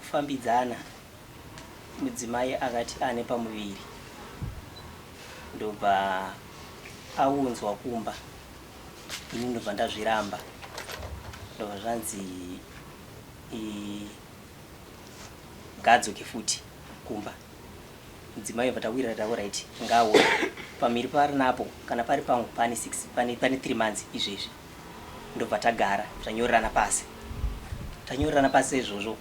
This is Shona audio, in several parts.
Mukufambidzana mudzimai akati ane pamuviri ndobva aunzwa kumba ini ndobva ndazviramba ndobva zvanzi ngaadzoke futi kumba mudzimai obva tawirira tavo right ngaauye pamhiri paari napo kana pari pangu pane 6 pane pane 3 months izvezvi ndobva tagara tanyorerana pasi tanyorerana pasi izvozvo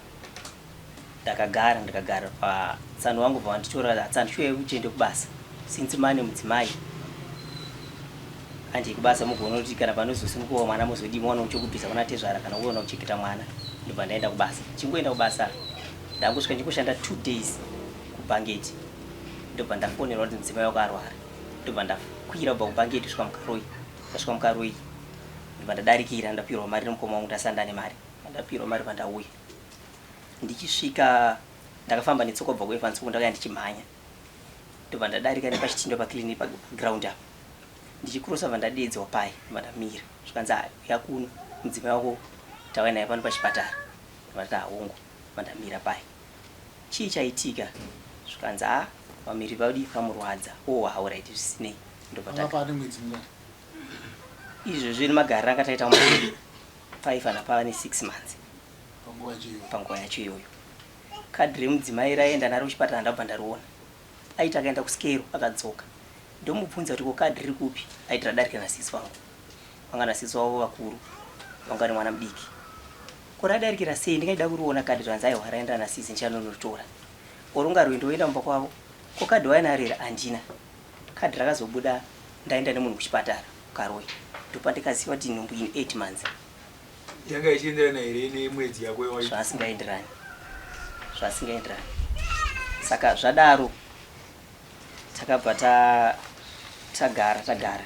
ndakagara ndikagara patsano wangu bva vanditora tsano shuwa yekuti tiende kubasa since mane mudzimai handei kubasa mugoona kuti kana panozosimukawo mwana mozodii mowana kuchokubvisa kuna tezvara kana kuona kuchengeta mwana ndobva ndaenda kubasa chingoenda kubasa ndangosvika ndingoshanda two days kubhangeti ndobva ndafonerwa kuti mudzimai wako arwara ndobva ndakwira kubva kubhangeti kusvika mukaroi ndasvika mukaroi ndobva ndadarikira ndapirwa mari nemukoma wangu ndasanda nemari ndapirwa mari pandauya ndichisvika ndakafamba netsoka kubva kuEvans ndakauya ndichimhanya ndobva ndadarika nepachitindo paclinic paground apa ndichikurosa bva ndadeedzwa pai ndobva ndamira zvikanzi "Ah, uya kuno mudzimai wako tauya naye pano pachipatara ndobva ndati ahongu bva ndamira pai chii chaitika zvikanzi a pamiri padi pamurwadza oh alright zvisinei ndobva Panga pane mwedzi mingani? Izvozvi nemagariro anga taita mumba paifana pava ne6 months Panguva yacho iyoyo. Panguva yacho iyoyo kadhi remudzimai raenda naro kuchipatara ndabva ndariona aiti akaenda kuskero akadzoka ndomubvunza kuti ko kadhi riri kupi aiti radarika nasisi vangu vanga nasisi vavo vakuru vanga nemwana mudiki ko radarikira sei ndingaida kuriona kadhi zvanzi aiwa raenda nasisi ndichanonoritora oronga rwendo oenda mumba kwavo ko kadhi wainaro here handina kadhi rakazobuda ndaenda nemunhu kuchipatara kukaroi ndopandikaziva kuti nhumbu in 8 months. Yanga ichienderana here nemwedzi yako yawaita? Zvasingaenderani, zvasingaenderani. Saka zvadaro takabva ta tagara tagara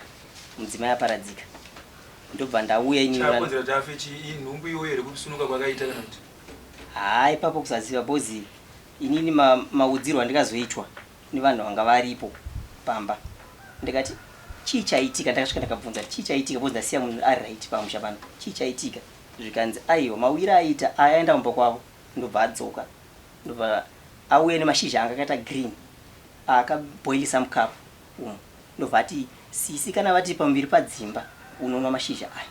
mudzimai aparadzika ndobva ndauya ini Chakonzera kuti afe chii? Inhumbu iyoyo here kusunuka kwakaita kana kuti? Haa ipapo kusaziva bozi inini ma, maudzirwo andikazoitwa nevanhu vanga varipo pamba ndikati chii chaitika ndakasvika ndakabvunza chii chaitika because ndasiya munhu ari right pamusha pano chii chaitika zvikanzi aiwa mawira aita aenda kumba kwavo ndobva adzoka ndobva auya nemashizha anga akaita green akaboilisa mukapu umu ndobva ati sisi kana vati pamuviri padzimba unonwa mashizha aya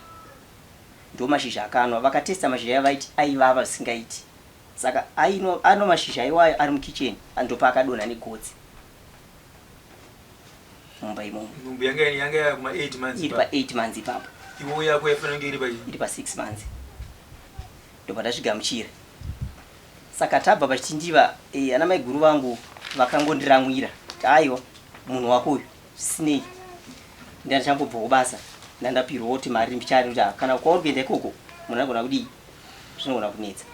ndo mashizha akanwa vakatesta mashizha aya vaiti aivava zvisingaiti Saka aino ano mashizha iwayo ari mukitchen ndopaakadonha negotsi mumba imomo. Nhumbu yanga yanga yava kuma 8 months Iri pa 8 months ipapo. Iwe yako yaifanira kunge iri pa Iri pa 6 months. Ndobva ndazvigamuchira. Saka tabva pachitindiva eh, ana maiguru vangu vakangondiramwira kuti aiwa munhu wako uyu zvisinei ndandichangobva kubasa ndandapirwa kuti mari mbichani kuti ah, kana kwauri kuenda ikoko munhu anogona kudii zvinogona kunetsa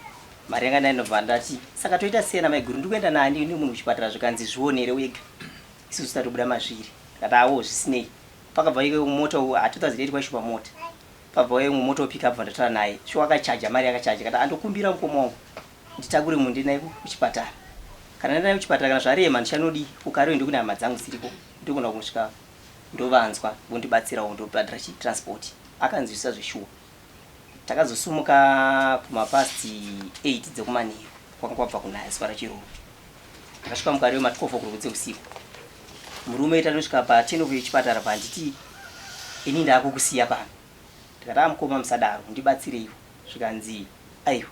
mari yanga ndainobva ndati saka toita sei namaiguru ndikuenda nani nemunhu kuchipatara zvikanzi zvionere wega isusu tatobuda mazviri ndikati awo zvisinei pakabva iko mota ha 2008 kwaishupa mota pabva imwe mota opika bva ndataura naye shuwa akachaja mari yakachaja kati andokumbira mukoma wangu nditakure munhu ndinaye kuchipatara kana ndinaye kuchipatara kana zvarema ndichanodii kukaroi ndikune hama dzangu dziriko ndogona kusvika ndovanzwa vondibatsirawo ndobhadhara chi transport akanzwisisa zveshuwa Takazosumuka kuma past 8 dzekumanheru kwanga kwabva kunaya zuva rachiroro. Takasvika mukare ma 12 o'clock dzeusiku. Murume tatosvika pa 10 o'clock yechipatara panditi ini ndakukusiya pano. Ndikati ah mukoma musadaro ndibatsireiwo. Zvikanzi aiwa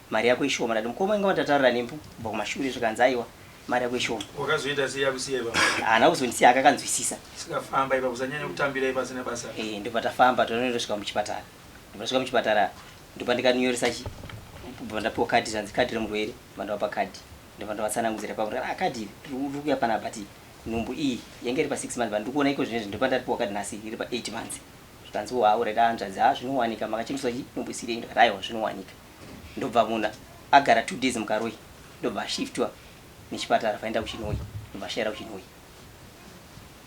mari yako ishoma. Ndati mukoma inga watataurira nembu kubva kumashure zvikanzi aiwa mari yako ishoma. Wakazoita sei akusiya ipapo? Haana kuzondisiya akakanzwisisa. Saka famba ipapo usanyanya kutambira ipapo pasina basa. Eh ndobva tafamba tondosvika muchipatara. Ndobva tasvika muchipatara ndopandikanyoresa chi ndobva ndapiwa kadhi zvanzi kadhi remurwere ndobva ndavapa kadhi ndobva ndavatsanangudzira ipapo ndikati ah kadhi iri riri kuuya panapa but nhumbu iyi yange iri pa 6 months but ndikuona iko zvinezvi ndopandaripiwa kadhi nhasi iri pa 8 months zvikanzi oh alright hanzvadzi ah zvinowanika makachengeswa chi nhumbu isiri yenyu ndikati aiwa zvinowanika ndobva munhu agara 2 days mukaroi ndobva ashiftwa nechipatara vaenda kuchinhoyi ndobva ashayira kuchinhoyi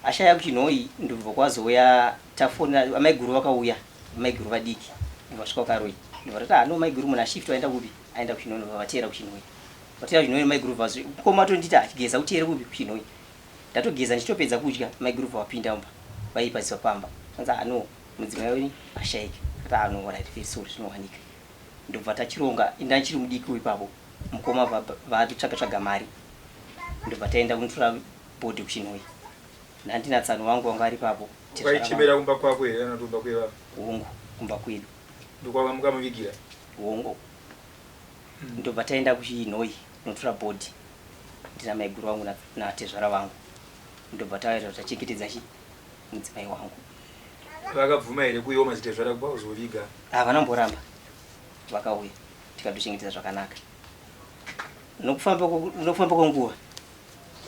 Ashaya kuChinhoyi ndobva kwazouya tafonera amaiguru vakauya amaiguru vadiki ndobva vasvika kuKaroi ndobva tati ah no maiguru munhu ashiftwa aenda kupi aenda kuChinhoyi ndobva vateera kuChinhoyi vateera kuChinhoyi maiguru bva mukoma atonditi ah chigeza uteere kupi kuChinhoyi ndatogeza ndichitopedza kudya maiguru bva vapinda mumba vaipaziswa pamba zvanzi ah no mudzimai wenyu ashaika ati ah no right very sorry zvinowanika ndobva tachironga inda ndichiri mudiki ipapo. Mukoma vatitsvaga tsvaga mari, ndobva taenda kunotora body kuChinhoyi. Nhandina tsano vangu vanga vari ipapo. Ukaichemera kumba kwako here kana kuti kumba kwevava? Hongu, kumba kwedu. Ndokwakamukamuvigira? Hongu. Ndobva taenda kuChinhoyi kunotora body, ndina maiguru vangu natezvara vangu. Ndobva taita tachengetedza chi mudzimai wangu. Vakabvuma here kuuyawo madzitezvara kuba kuzoviga? Havana mboramba, vakauya tikatochengetedza zvakanaka. Nokufamba kwenguva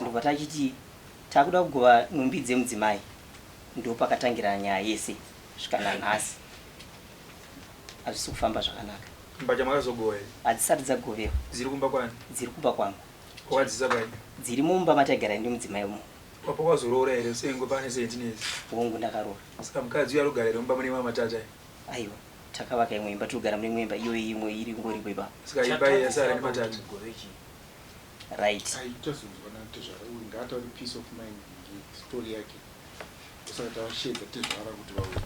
ndobva tachiti takuda kugova nhumbi dzemudzimai, ndopakatangira nyaya yese svika nanhasi hazvisi kufamba zvakanaka. Mbatya makazogova here? Hadzisati dzagovewa. Dziri kumba kwani? Dziri kumba kwangu. Wakadzisa pai? Dziri mumba mataigara nemudzimai umo. Wapo wazoroora here sengo pane 17 years? Hongu, ndakaroora. Saka mukadzi uyo arikugara here mumba mune mamatata? Aiwa, takavaka imwe imba, tirikugara mune imwe imba iyoyi, imwe iri ngoripo ipapo. Saka imba iyi yasara nematata. Right. Aichazonzwa natezvara uyu, ngaataure peace of mind story yake, saka tavashedza tezvara kuti vauye.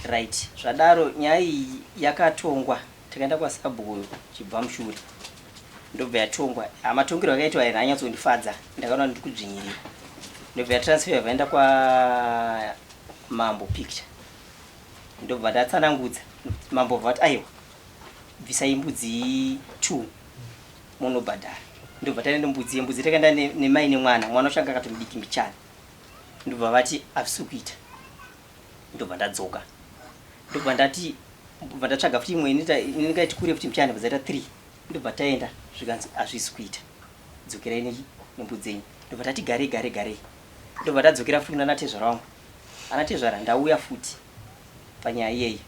Right, zvadaro nyaya iyi yakatongwa, takaenda kwasabhuku chibva mushure, ndobva yatongwa. Matongero akaitwa aya haanyatsondifadza, ndakaona ndiri kudzvinyirira. Ndobva yatransfer vaenda kwa Mambo Picture, ndobva ndatsanangudza. Mambo bva vati, "Aiwa, bvisai mbudzi 2 munobhadhara." Ndobva taenda nembudzi, yembudzi takaenda nemai nemwana, mwana wacho anga akati mudiki mbichana. Ndobva vati hazvisi kuita. Ndobva ndadzoka, ndobva ndati, ndobva ndatsvaga futi imwe inenge iti kure futi mbichana, bva dzaita 3. Ndobva taenda, zvikanzi hazvisi kuita, dzokerai nembudzi dzenyu. Ndobva tati garei, garei, garei. Ndobva tadzokera futi kuna natezvara wangu. Ana tezvara, ndauya futi panyaya iyeyi,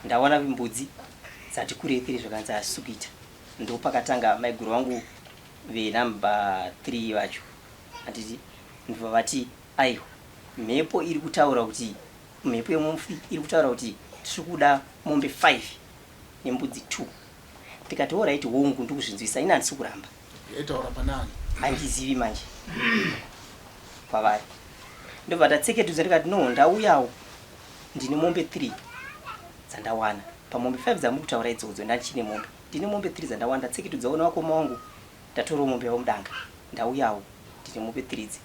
ndawana mbudzi dzati kurei 3, zvakanzi hazvisi kuita. Ndopakatanga maiguru vangu venamba 3 vacho, handiti? Ndobva vati, "Aiwa, mhepo iri kutaura kuti, mhepo yemufi iri kutaura kuti tiri kuda mombe 5 nembudzi 2." Ndikati, "Alright, hongu, ndikuzvinzwisa ini, handisi kuramba." Yaitaura panani? Handizivi manje kwavari. Ndobva tatseketudza, ndikati, "No, ndauyawo ndine mombe 3 dzandawana pamombe 5 dzamuri kutaura idzodzo. Ndandichine mombe, ndine mombe 3 dzandawana. Ndatseketudzawo nevakoma vangu, ndatorawo mombe yavo mudanga. Ndauyawo ndine mombe 3 idzi."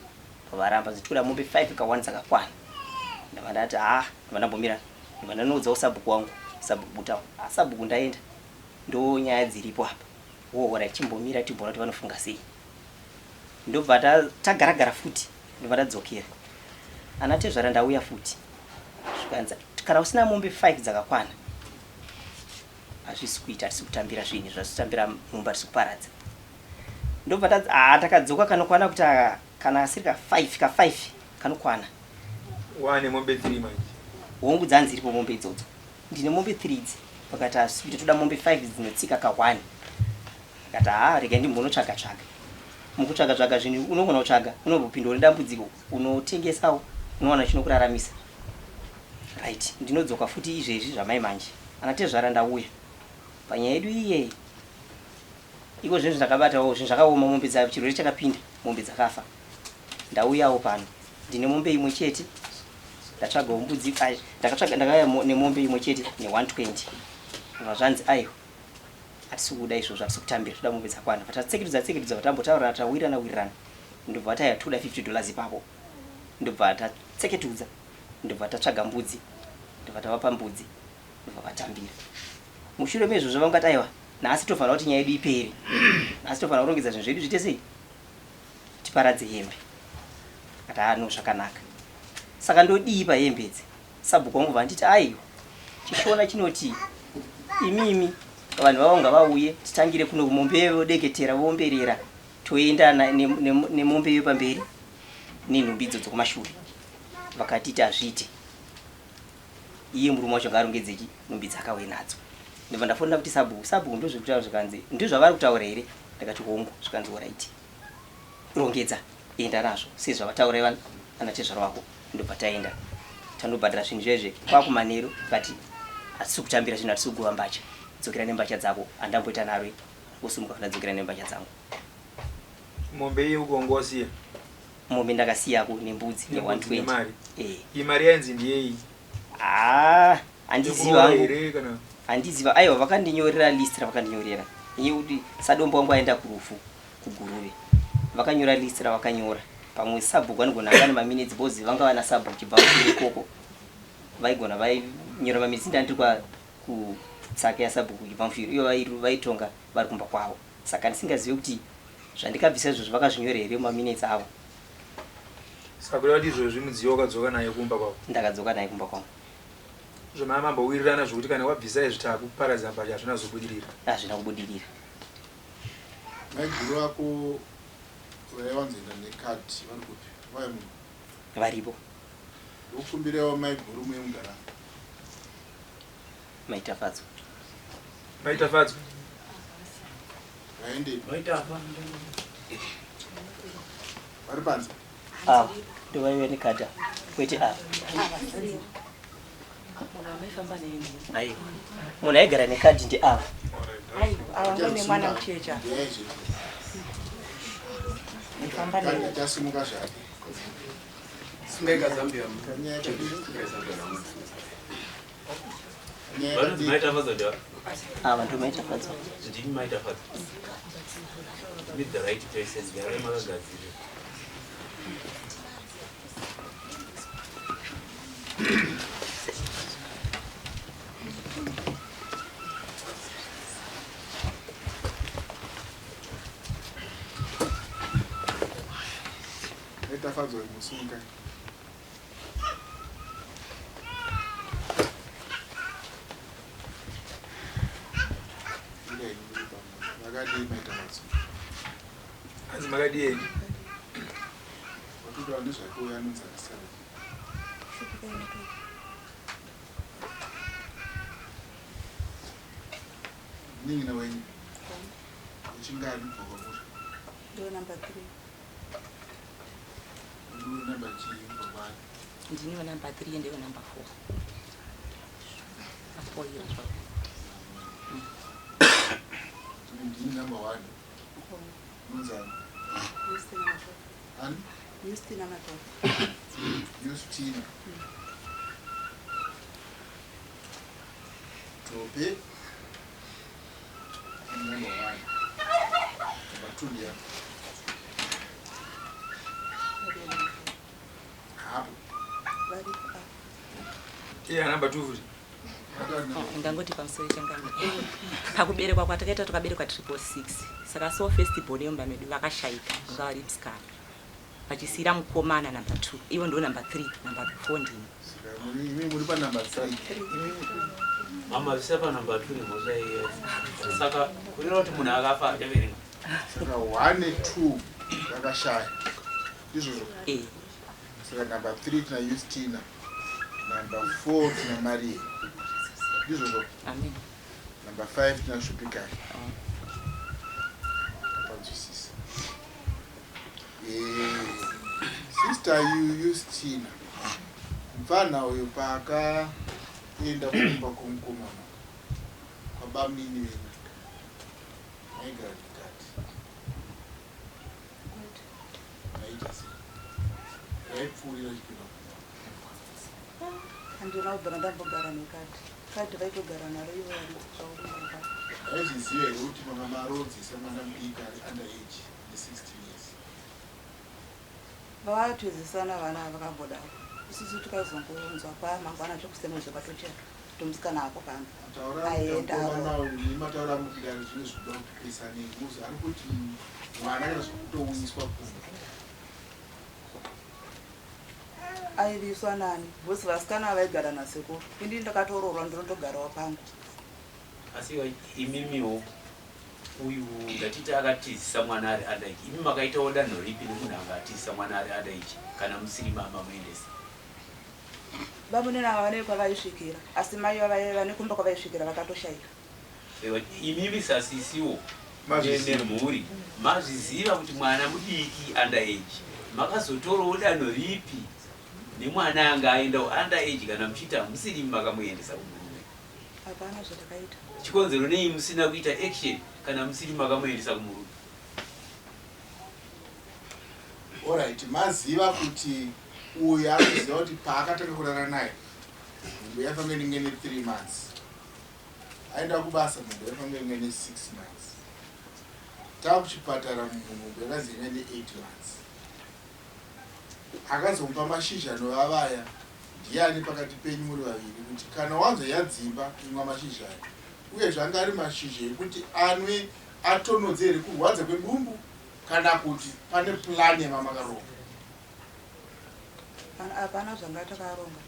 Varamba, zitikuda mombe 5 ka1 dzakakwana. Ndabva ndati, "Ha." Ndabva ndambomira, ndabva ndanoudzawo sabhuku wangu, Sabhuku Butawo. "Ah, sabhuku, ndaenda, ndo nyaya dziripo apa." Wohora, chimbomira timboona kuti vanofunga sei. Ndobva tagaragara futi, ndobva ndadzokera. "Ana tezvara, ndauya futi." Zvikanzi, "Kana usina mombe 5 dzakakwana hazvisi kuita, hatisi kutambira zvinhu izvi, hatisi kutambira mumba, hatisi kuparadza." Ndobva ah, takadzoka kanokwana kuti ah, kana asiri ka5 ka5 kanokwana. Wane mombe 3 manje? Hongu, dzanziripo mombe idzodzo, ndine mombe 3 idzi. Vakati hazvisi kuita, toda mombe 5 dzinotsika ka1. Akati, "Ha, rega ndimbonotsvaga tsvaga." Mukutsvaga tsvaga zvinhu unogona kutsvaga, unombopindwa nedambudziko, unotengesawo, unowana chinokuraramisa. Right, ndinodzoka futi izvezvi zvamai manje. "Ana tezvara, ndauya panyaya yedu iye. Iko zvinhu zvakabatawo, zvinhu zvakaoma, mombe dza chirwere chakapinda, mombe dzakafa. Ndauyawo pano ndine mombe imwe chete, ndatsvagawo mbudzi, ai, ndakatsvaga, ndakauya nemombe imwe chete ne120." Bva zvanzi, "Aiwa, hatisi kuda izvozvo, hatisi kutambira, toda mombe dzakwana." Vatatsekerudza tsekerudza, vatambotaurana, tawirirana wirirana, ndobva vati, "Aiwa, toda $50 ipapo." Ndobva tatseketudza, ndobva tatsvaga mbudzi, ndobva tavapa mbudzi, ndobva vatambira. Mushure meizvozvo vangati, "Aiwa, nhasi tofanira kuti nyaya yedu ipere, nhasi tofanira kurongedza zvinhu zvedu, zviite sei, tiparadze hembe." Akati, "Ah, no, zvakanaka. Saka ndodii pahembe idzi?" Sabhuku wangu vanditi, "Aiwa, chiShona chinoti imimi vanhu vavo ngavauye, titangire kuno mombe vodeketera voomberera, toenda nemombe iyo pamberi nenhumbi idzodzo kumashure." Vakatiti hazviite, iye murume wacho ngaarongedzeki nhumbi dzakauye nadzo. Ndobva ndafonera kuti, "Sabhuku, sabhuku, ndozvekutaura." Zvikanzi, "Ndozvavari kutaura here?" Ndakati, "Hongu." Zvikanzi, "Alright, rongedza, enda nazvo sezvavataura ivana ana tezvara wako." Ndobva taenda, tanobhadhara zvinhu zvezve kwakumanheru. But hatisi kutambira zvinhu, hatisi kuguva mbatya, dzokera nembatya dzako. Handamboita naro kusumuka, ndadzokera nembatya dzangu. Mombe iyi ukongo wasiya? Mombe ndakasiyako nembudzi. Nembudzi. Ne120. Nemari? Eh. Iyi mari yainzi ndiyei? Ah, handiziva Yekuroora hangu. here kana? Handiziva, aiwa, vakandinyorera list ravakandinyorera. Inyaya yekuti sadombo wangu aenda kurufu kuGuruve. Vakanyora list ravakanyora. Pamwe sabhuku anogona anga ane maminutes because vanga vana sabhuku chibva ikoko. Vaigona vainyora maminutes ndandiri kwa kutsaka yasabhuku chibva mufiro. Ivo vaitonga vari kumba kwavo. Saka ndisingazive kuti zvandikabvisa izvozvo vakazvinyora here mumaminutes avo. Saka kureva kuti izvozvi mudziyo wakadzoka naye kumba kwako? Ndakadzoka naye kumba kwangu. Zvamava mambowirirana zvekuti kana wabvisa izvi takuparadza mbatya hazvina kuzobudirira? Hazvina kubudirira. Maiguru vako vaiwanzoenda necard vari kupi? Vauya muno? Varipo. Ndokumbirawo maiguru muye mugara. Maitafadzwa. Maitafadzwa. Vaendepi? Maitafa. Vari panze. Ava ndovaive nekadha kwete ava. Aiwa. Munhu aigara nekadhi ndi ava. Aiwa, ava ngone mwana muchecha. Famba naye. Achasimuka zvake. Sungai kazambia. Kanyaya kadiki. Vanonzi maitafadzwa ndiva? Ava ndo maitafadzwa. Ndini maitafadzwa. Meet the right person, garai makagadzirira. Maitafadzwa musunga. Makadii maita matso? Hanzi makadii henyu? Watotaura nezvake uyo anonzi akasara. Munin'ina wenyu wechingani kubva kwamuri? Ndo number 3. Ndiwe number chii kubva kwaari? Ndiniwo number 3 ndiwe number 4. 4 years zvavo. Ndini number 1. Unonzi ani? Justina Matope. Ani? Justina Matope. Justina. Tope. Number 1. Number 2 ndiani? Hapo. Varipo apa. Iye number 2 futi. Ndangoti pamusoro changamire. Pakuberekwa kwatakaita takaberekwa 666. Saka so first born yomba medu vakashaika vanga vari musikana. Vachisiyira mukomana number 2. Ivo ndo number 3, number 4 ndini. Saka imi muri pa number 3. Mama zvisa pa number 2 nemhosva iye. Saka kureva kuti munhu akafa achaverenga. Saka 1 2 vakashaya. Ndizvozvo. Eh. Saka number 3 tina Justina. Number 4 tina Maria. Ndizvozvo. Amen. Number 5 tina Shupikai. Kapanzwisisa. Sister Justina. Mfana uyu paakaenda kumba kwomukomana kwabamnini venyu maigara nekati maita sei? Yaipfuurira chipinda kumba. Handina kubvira ndambogara nekadhi. Kadhi vaitogara naro ivo vari zvavo kumba. Vaizviziva here kuti manga marodzisa mwana mudiki ari under age ne16 years? Vavatoedzesana vana vakambodaro. Isusu tikazongonzwa kwa mangwana chokusemezve kwatochera kuti musikana ako pano. Taura Aenda mukomana uyu nemataura mukudaro zvine zvikuda kupesanei muzi ari kuti mwana kana zvokutouyiswa kumba. Aiviswa nani? Bosi vasikana vaigara nasekuru. Ini ndakatoroorwa ndinotogarawo pangu. Asi imimiwo uyu ngatiti akatizisa mwana ari under age. Imi makaitawo danho ripi nemunhu anga atizisa mwana ari under age kana musiri mama muendesi? Bamunini ava vane kwavaisvikira asi mai vane kumba kwavaisvikira vakatoshaika. Imimi sasisiwo Mazviziva. nemhuri mazviziva kuti mwana mudiki under age. Makazotorawo danho ripi nemwana anga aendawo under age kana muchiti hamusiri makamuendesa kumurume? Hapana zvatakaita. Chikonzero nei musina kuita action kana musiri makamuendesa kumurume? Alright, maziva kuti uyu anoziva kuti paakatanga kurara naye nhumbu yafange inenge ne3 months. Aenda kubasa nhumbu yafange inenge ne6 months. Takuchipatara munhu yakanzi inga ne 8 months. Akazomupa mashizha anovavaya ndiani pakati penyu muri vaviri kuti kana wanzwa yadzimba imwa mashizha aya. Uyezve anga ari mashizha ekuti anwe atonodze here kurwadza kwedumbu kana kuti pane plan yamamakaronga? Hapana zvanga takaronga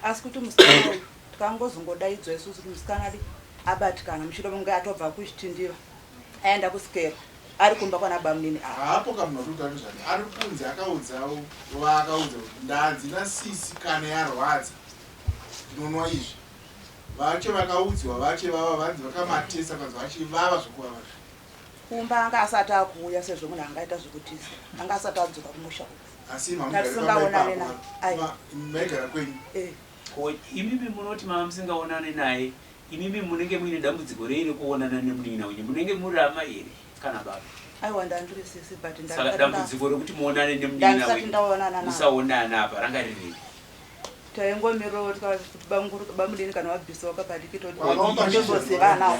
asi kuti musikana uyu tikangozongodaidzwa isusu kuti musikana adi abatikana mushure mekunge atobva kuchitindiva aenda kusikero ari kumba kwana bamunini ava. Haapo kamunhu ari kutaura nezvake ari kunzi akaudzawo vaakaudza kuti ndanzi nasisi kana yarwadza ndinonwa izvi vacho vakaudziwa vache vava vanzi vakamatesa kanzi vachivava zvekuvava zvi. Kumba anga asati akuuya sezvo munhu angaita zvekutiza anga asati adzoka kumusha uku. Asi mamugare pamba Tatisingaonane ipapo naye. Aiwa. Maigara kwenyu. Eh. Ko imimi munoti mama musingaonane naye imimi munenge muine dambudziko rei rekuonana nemunin'ina wenyu munenge muri ama here kana baba? Aiwa ndandiri sisi but Saka ndandisati dambudziko rekuti muonane nemunin'ina ndandisati wenyu ndaonana naye. musaonana apa ranga riri Taingomirirawo tikati bamukuru bamudini kana wabvisawo kapadiki toti Vakamupa shizha tozozivanawo.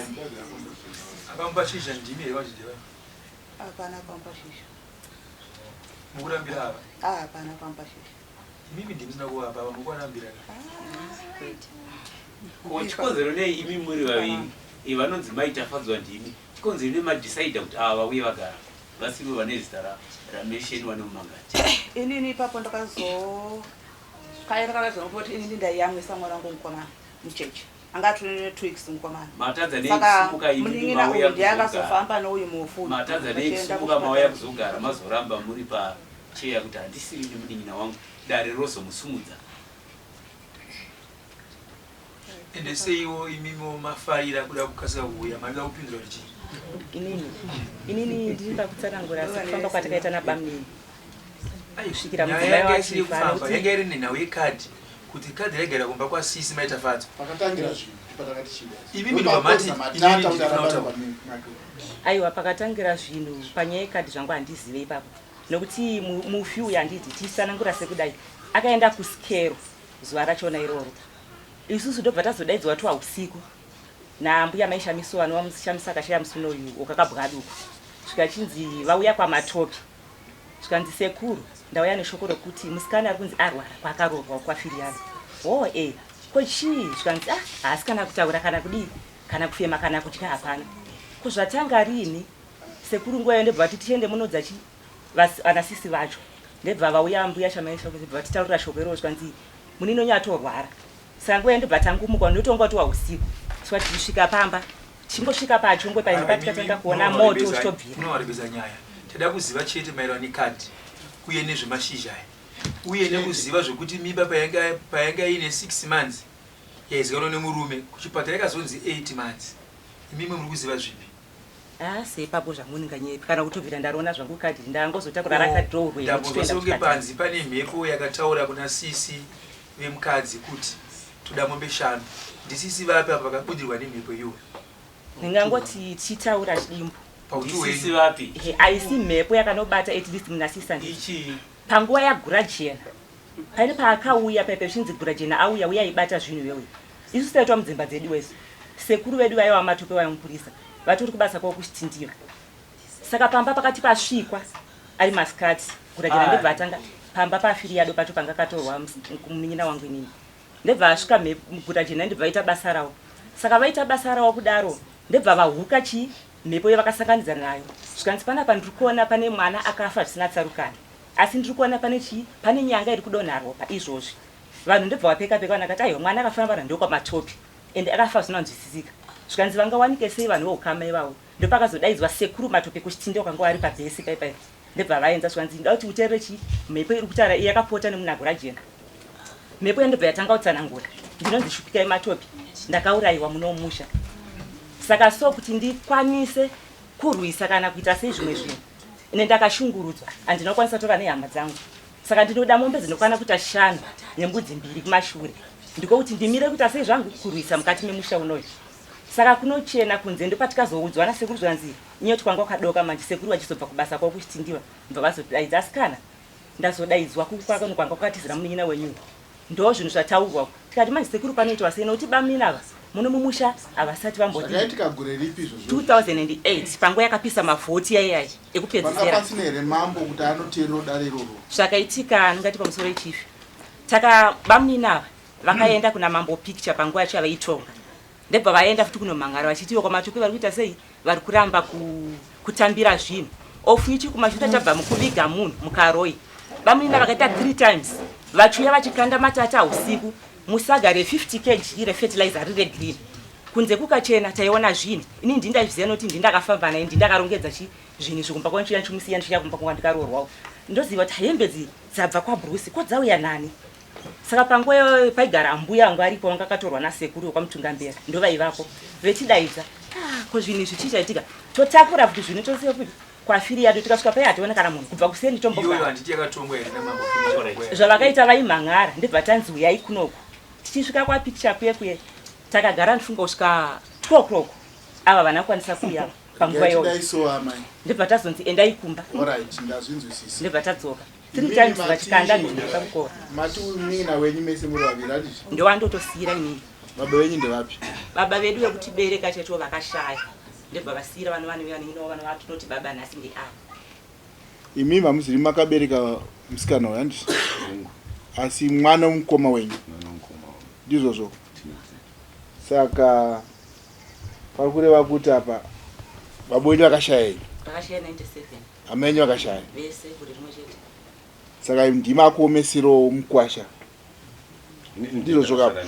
Akamupa shizha ndimi here vazvideva? Hapana akamupa shizha. Mukurambira ava. Ah, hapana akamupa shizha. Imimi ndimi musina kuvapa ava mukuvarambira ka. Ko chikonzero nei imi muri vaviri vanonzi mai Tafadzwa ndimi chikonzero nei madecider kuti ava vauye vagara vasivo vane zita ramesheniwa nemumangati? Inini ipapo ndakazo kaira kakazongopa kuti inini ndaiyamwisa mwana wangu mukomana mucheche anga atori ne 2 weeks mukomana. Matadza nei Saka kusimuka imimi munin'ina mauya uyu ndiye kuzogara? akazofamba neuyu mufu uyu. Matadza nei Vachienda kusimuka mauya kuchipatara. kuzogara mazoramba muri pacheya kuti handisiri nemunin'ina wangu dare rozomusumudza? Ende seiwo imimiwo mafarira kuda kukasika kuuya maida kupindura kuti chii? Inini ndiri pakutsanangura sekufamba kwatakaita nabamunini kusvikira Nyaya mudzimai yanga isiri wachifa kufamba nokuti yanga iri nenhau yekadhi kuti kadhi raigara kumba kwasisi maitafadzo. Pakatangira zvinhu patakati chida. Imimi ndobva mati Ndopakoza inini matata kuti ndiri aramba kutaura. pamake. Aiwa, pakatangira zvinhu panyaya yekadhi zvangu handizive ipapo nokuti mufi uyu handiti tichisanangura sekudai akaenda kusikero zuva rachona iroro isusu ndobva tazodaidzwa twa usiku nambuya maishamiso vanova mushamisa akashaya musi unoyu wakakabwaduku svika chinzi vauya kwamatopi zvikanzi sekuru ndauya neshoko rokuti musikana ari kunzi arwara kwaakaroorwa kwafiriyana ho e ko chii zvikanzi ah haasi kana kutaura kana kudii kana kufema kana kudya hapana ko zvatanga riini sekuru nguva iyo ndobva vati tiende munodza chi vanasisi vacho ndebva vauya mbuya shamaisha ndobva vatitaurira shoko iroro zvikanzi munini wenyu atorwara saka nguva iyo ndobva tangumuka ndotonga tiwa usiku saka tichisvika pamba tichingosvika pachongwe paine patikatanga kuona moto uchitobvira. Munowarebesa nyaya. Tada kuziva chete maererano nekadhi uye nezvemashizha aya uye nekuziva zvekuti mimba payanga iine 6 months yaizikanwa nemurume kuchipatara yakazonzi 8 months. Imimi muri kuziva zvipi? Asi ipapo zvamuninganyepi kana kutobvira ndarona zvangu kadhi ndangozotakura rakadhorwe. Ndambonzwa sekunge panzi pane mhepo yakataura kuna sisi vemukadzi kuti toda mombe 5. Ndisisi vapi apa vakabudirwa nemhepo iyoyo? Ndingangoti tichitaura chidimbu. Pauti Ndisisi wenyu. vapi? Haisi mhepo yakanobata at least muna sisi handiti. Ichii? Panguva yagurajena pane paakauya paipe zvichinzi gurajena auya uya aibata zvinhu iwewe. Isu taitwa mudzimba dzedu wesu. Sekuru vedu vaiva vamatope vaiva mupurisa vatori kubasa kwavo kuchitindiva. Saka pamba pakati pasvikwa ari masikati gurajena ndebva atanga pamba pafiriyado pacho panga katorwa munin'ina wangu inini. Ndebva asvika gurajena ndebva vaita basa ravo. Saka vaita basa ravo kudaro ndebva vahuka chii mhepo yavakasanganidza nayo. Zvikanzi panapa ndiri kuona pane mwana akafa zvisina tsarukano. Asi ndiri kuona pane chii pane nyanga iri kudonha ropa izvozvi. Vanhu ndobva vapeka peka vanhu vakati aiwa mwana akafamba vanhu ndokwamatopi ende akafa zvisina kunzwisisika. Zvikanzi vangawanike sei vanhu veukama ivavo. Ndopakazodaidzwa sekuru Matope kuchitinde wakanga wari pabhesi paipai. Ndobva vaenza zvikanzi ndoda kuti uteerere chii mhepo iri kutaura iyi yakapota nemunagurajena. Mhepo yandobva yatanga kutsanangura. Ndinonzi Shupikai Matope ndakaurayiwa muno mumusha. Saka so kuti ndikwanise kurwisa kana kuita sei zvimwe zvinhu ine ndakashungurudzwa handina kukwanisa kutora nehama dzangu. Saka ndinoda mombe dzinokwana kuita 5 nembudzi 2 kumashure. Ndiko kuti ndimire kuita sei zvangu kurwisa mukati memusha unoyu. Saka kunochena kunze ndopatikazoudzwa nasekuru zvanzi inyoti kwanga kwakadoka manje sekuru vachizobva kubasa kwavo kuchitindiva ndobva vazodaidza asikana ndazodaidzwa kwanga kwakatizira munin'ina wenyu. Ndo zvinhu zvataurwa. Tikati manje sekuru panoitwa sei nokuti bamunini ava Muno mumusha havasati vambodii. Zvakaitika gore ripi izvozvo? 2008 panguva yakapisa mavhoti yaiyayi Panga ekupedzisira. pasina here mambo kuti anoteerera dare iroro? Zvakaitika ndingati pamusoro yechifi. Taka bamunini ava vakaenda kuna mambo picture panguva yacho yavaitonga. Ndebva vaenda futi kunomhangara vachiti ivo kwaMatupi vari kuita sei vari kuramba kutambira zvinhu. Of which kumashure tabva mukuviga munhu mukaroi. Bamunini vakaita 3 times vachiuya vachikanda matata usiku musaga re 50 kg refertilizer riri regreen. Kunze kukachena taiona zvinhu. Ini ndini ndaizviziva nokuti ndini ndakafamba naye ndini ndakarongedza chi zvinhu izvi kumba kwangu ndichimusiya ndichiuya kumba kwangu ndikaroorwawo. Ndoziva kuti hembe dzi dzabva kwaBruce ko dzauya nani? Saka panguva iyoyo paigara ambuya vangu varipo vanga akatorwa nasekuru wekwaMutungambera ndovaivako vechidaidza ah, ko zvinhu izvi chii chaitika totakura futi zvinhu tosiya futi kwafiriyado tikasvika paye hationa kana munhu kubva kuseni Iyoyo tombogara handiti yakatongwa here namambo Philip? Zvavakaita vaimhan'ara ndibva tanzi huyai kunoku tichisvika kwapicture kuye kuye takagara ndifunga kusvika 2 o'clock ava vana kukwanisa kuuya panguva iyoyo Dai so amai. ndibva tazonzi endai kumba Alright, ndazvinzwisisa. ndibva tadzoka three Imimi times mati- vachikanda nhumbi pamukova Mati munin'ina wenyu mese muri vaviri handiti? ndowandotosiyira inini Baba venyu ndevapi? Baba vedu vekutibereka chaicho vakashaya ndobva vasiyira vana vane vanin'ina vana vatinoti baba nhasi ndeava. Imi hamuziri makabereka musikana uyu handiti? Asi mwana wemukoma wenyu. Ndizvozvo. Saka pari kureva kuti apa baba wenyu vakashaya henyu. Vakashaya 97. Hama yenyu vakashaya. Vese gore rimwe chete. Saka ndimi akuomeserawo mukwasha. Ndizvo zvoka.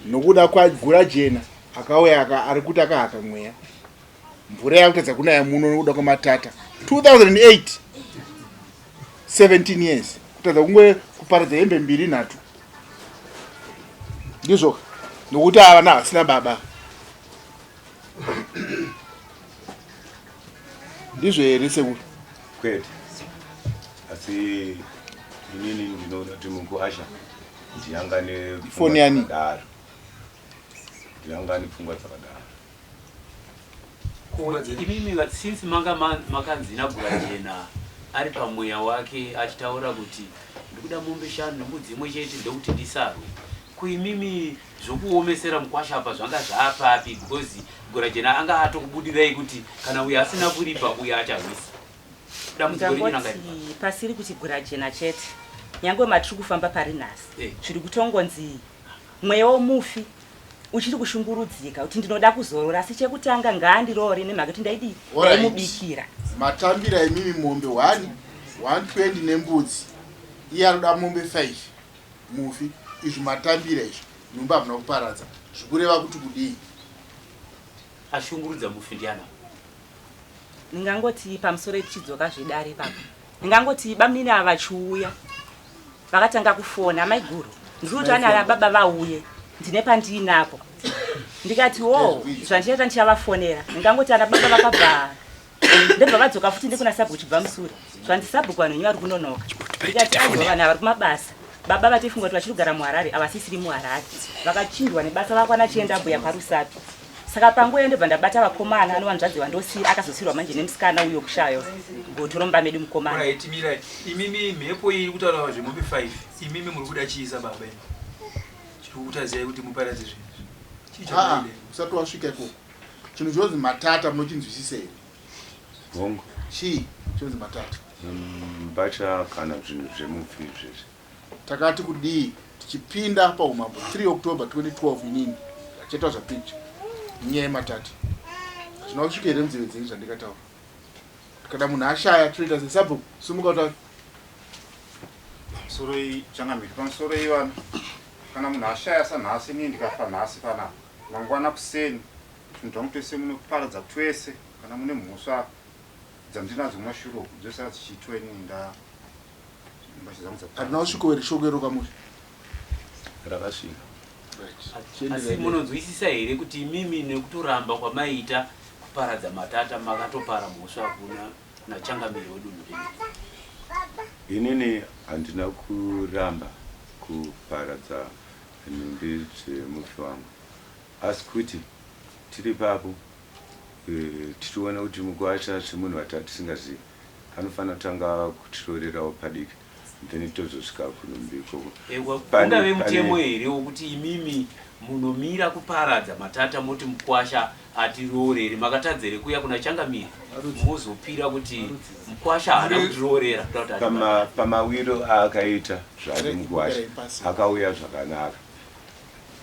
Nokuda kwaGurajena akauya aka ari kuti akahaka mweya. Mvura yakutadza kunaya muno nokuda kwamatata. 2008 17 years kutadza kunge kuparadza hembe mbiri nhatu. Ndizvo nokuti ava vana havasina baba. Ndizvo here sekuru? Kwete. Asi inini ndinoona kuti mukuasha ndiyanga Foni yani? dzakadaro. Ndiyanga nepfungwa dzakadaro. Ko imimi since manga makanzi naGurajena ari pamweya wake achitaura kuti ndikuda mombe shanu nembudzi imwe chete ndokuti ndisarwe. Ko imimi zvokuomesera mukwasha apa zvanga zvaapapi because Gurajena anga atokubudirai kuti kana uyu asina kuripa uyu acharwisa. Dambudziko renyu ranga riri Ndangoti pasiri kuti Gurajena chete nyangwe matiri kufamba pari nhasi Eh. zviri kutongonzi mweya womufi uchiri kushungurudzika kuti ndinoda kuzorora asi chekutanga ngaandiroore nemhaka yekuti ndaidii Alright. ndaimubikira. Matambira imimi mombe 1 120 nembudzi iye anoda mombe 5 mufi izvi matambira izvi nhumbi hamuna kuparadza zvikureva kuti kudii? Ashungurudza mufi ndiana? Ndingangoti pamusoro tichidzoka zvedare ipapo ndingangoti bamunini ava vachiuya vakatanga kufona amaiguru ndiri kuti vana ava baba vauye ndine pandiinapo ndikati wo zvandichaita ndichavafonera ndingangoti ana baba vakabva ndobva vadzoka futi ndikuna sabhuku chibva musuri zvanzi sabhuku vanhu venyu vari kunonoka ndikati aiwa vanhu vari kumabasa baba vatifunga kuti vachiri kugara muharare avasisiri muharare vakachindwa nebasa vakwana chienda mbuya kwarusapi saka panguva iyo ndobva ndabata vakomana anovanzvadzi vandosira akazosirwa manje nemusikana uyo kushayo goto romba medu mukomana Alright, mirai. Imimi mhepo iyi iri kutaura zvemombe 5. Imimi muri kuda chii sababa imi? Chiri kukutadzai kuti muparadze zvinhu izvi. Chii Aa, chamunoida? usati wasvika ikoko chinhu chinonzi matata munochinzwisisa here Hongu. Chii chinonzi matata? Mbatya kana zvinhu zvemufi izvezvi. Takati kudii tichipinda paumambo 3 October 2012 inini achaita zvapicture inyaya yematata. Hazvina kusvika here munzeve dzenyu zvandikataura? Kana munhu ashaya tinoita sesabhuku simuka utaure. Pamusoroi changamire, pamusoroi vana. Kana munhu ashaya sanhasi inini ndikafa nhasi panapa, mangwana kuseni Tunhu twangu twese munoparadza twese kana mune mhosva dzandinadzo kumashure uku dzosara dzichiitwa inini nda mbatya dzangu Harina kusvika here shoko iro kwamuri? Rakasvika. Asi munonzwisisa here kuti imimi nekutoramba kwamaiita kuparadza matata makatopara mhosva kuna nachangamire wedunhu rino? Inini handina kuramba kuparadza nhumbi dzemufi wangu. Asi kuti tiri ipapo tichiona kuti mukuwasha semunhu watatisingazivi anofanira kutanga kutirorerawo padiki. Then tozosvika kunhumbi ikoko. Ewa, ungave mutemo here wokuti imimi munomira kuparadza matata moti mukwasha atiroorere? Makatadza here kuuya kuna changamire mozopira kuti mukwasha haana kutiroorera kuda kuti Pama, pamawiro aakaita zvake mukwasha akauya zvakanaka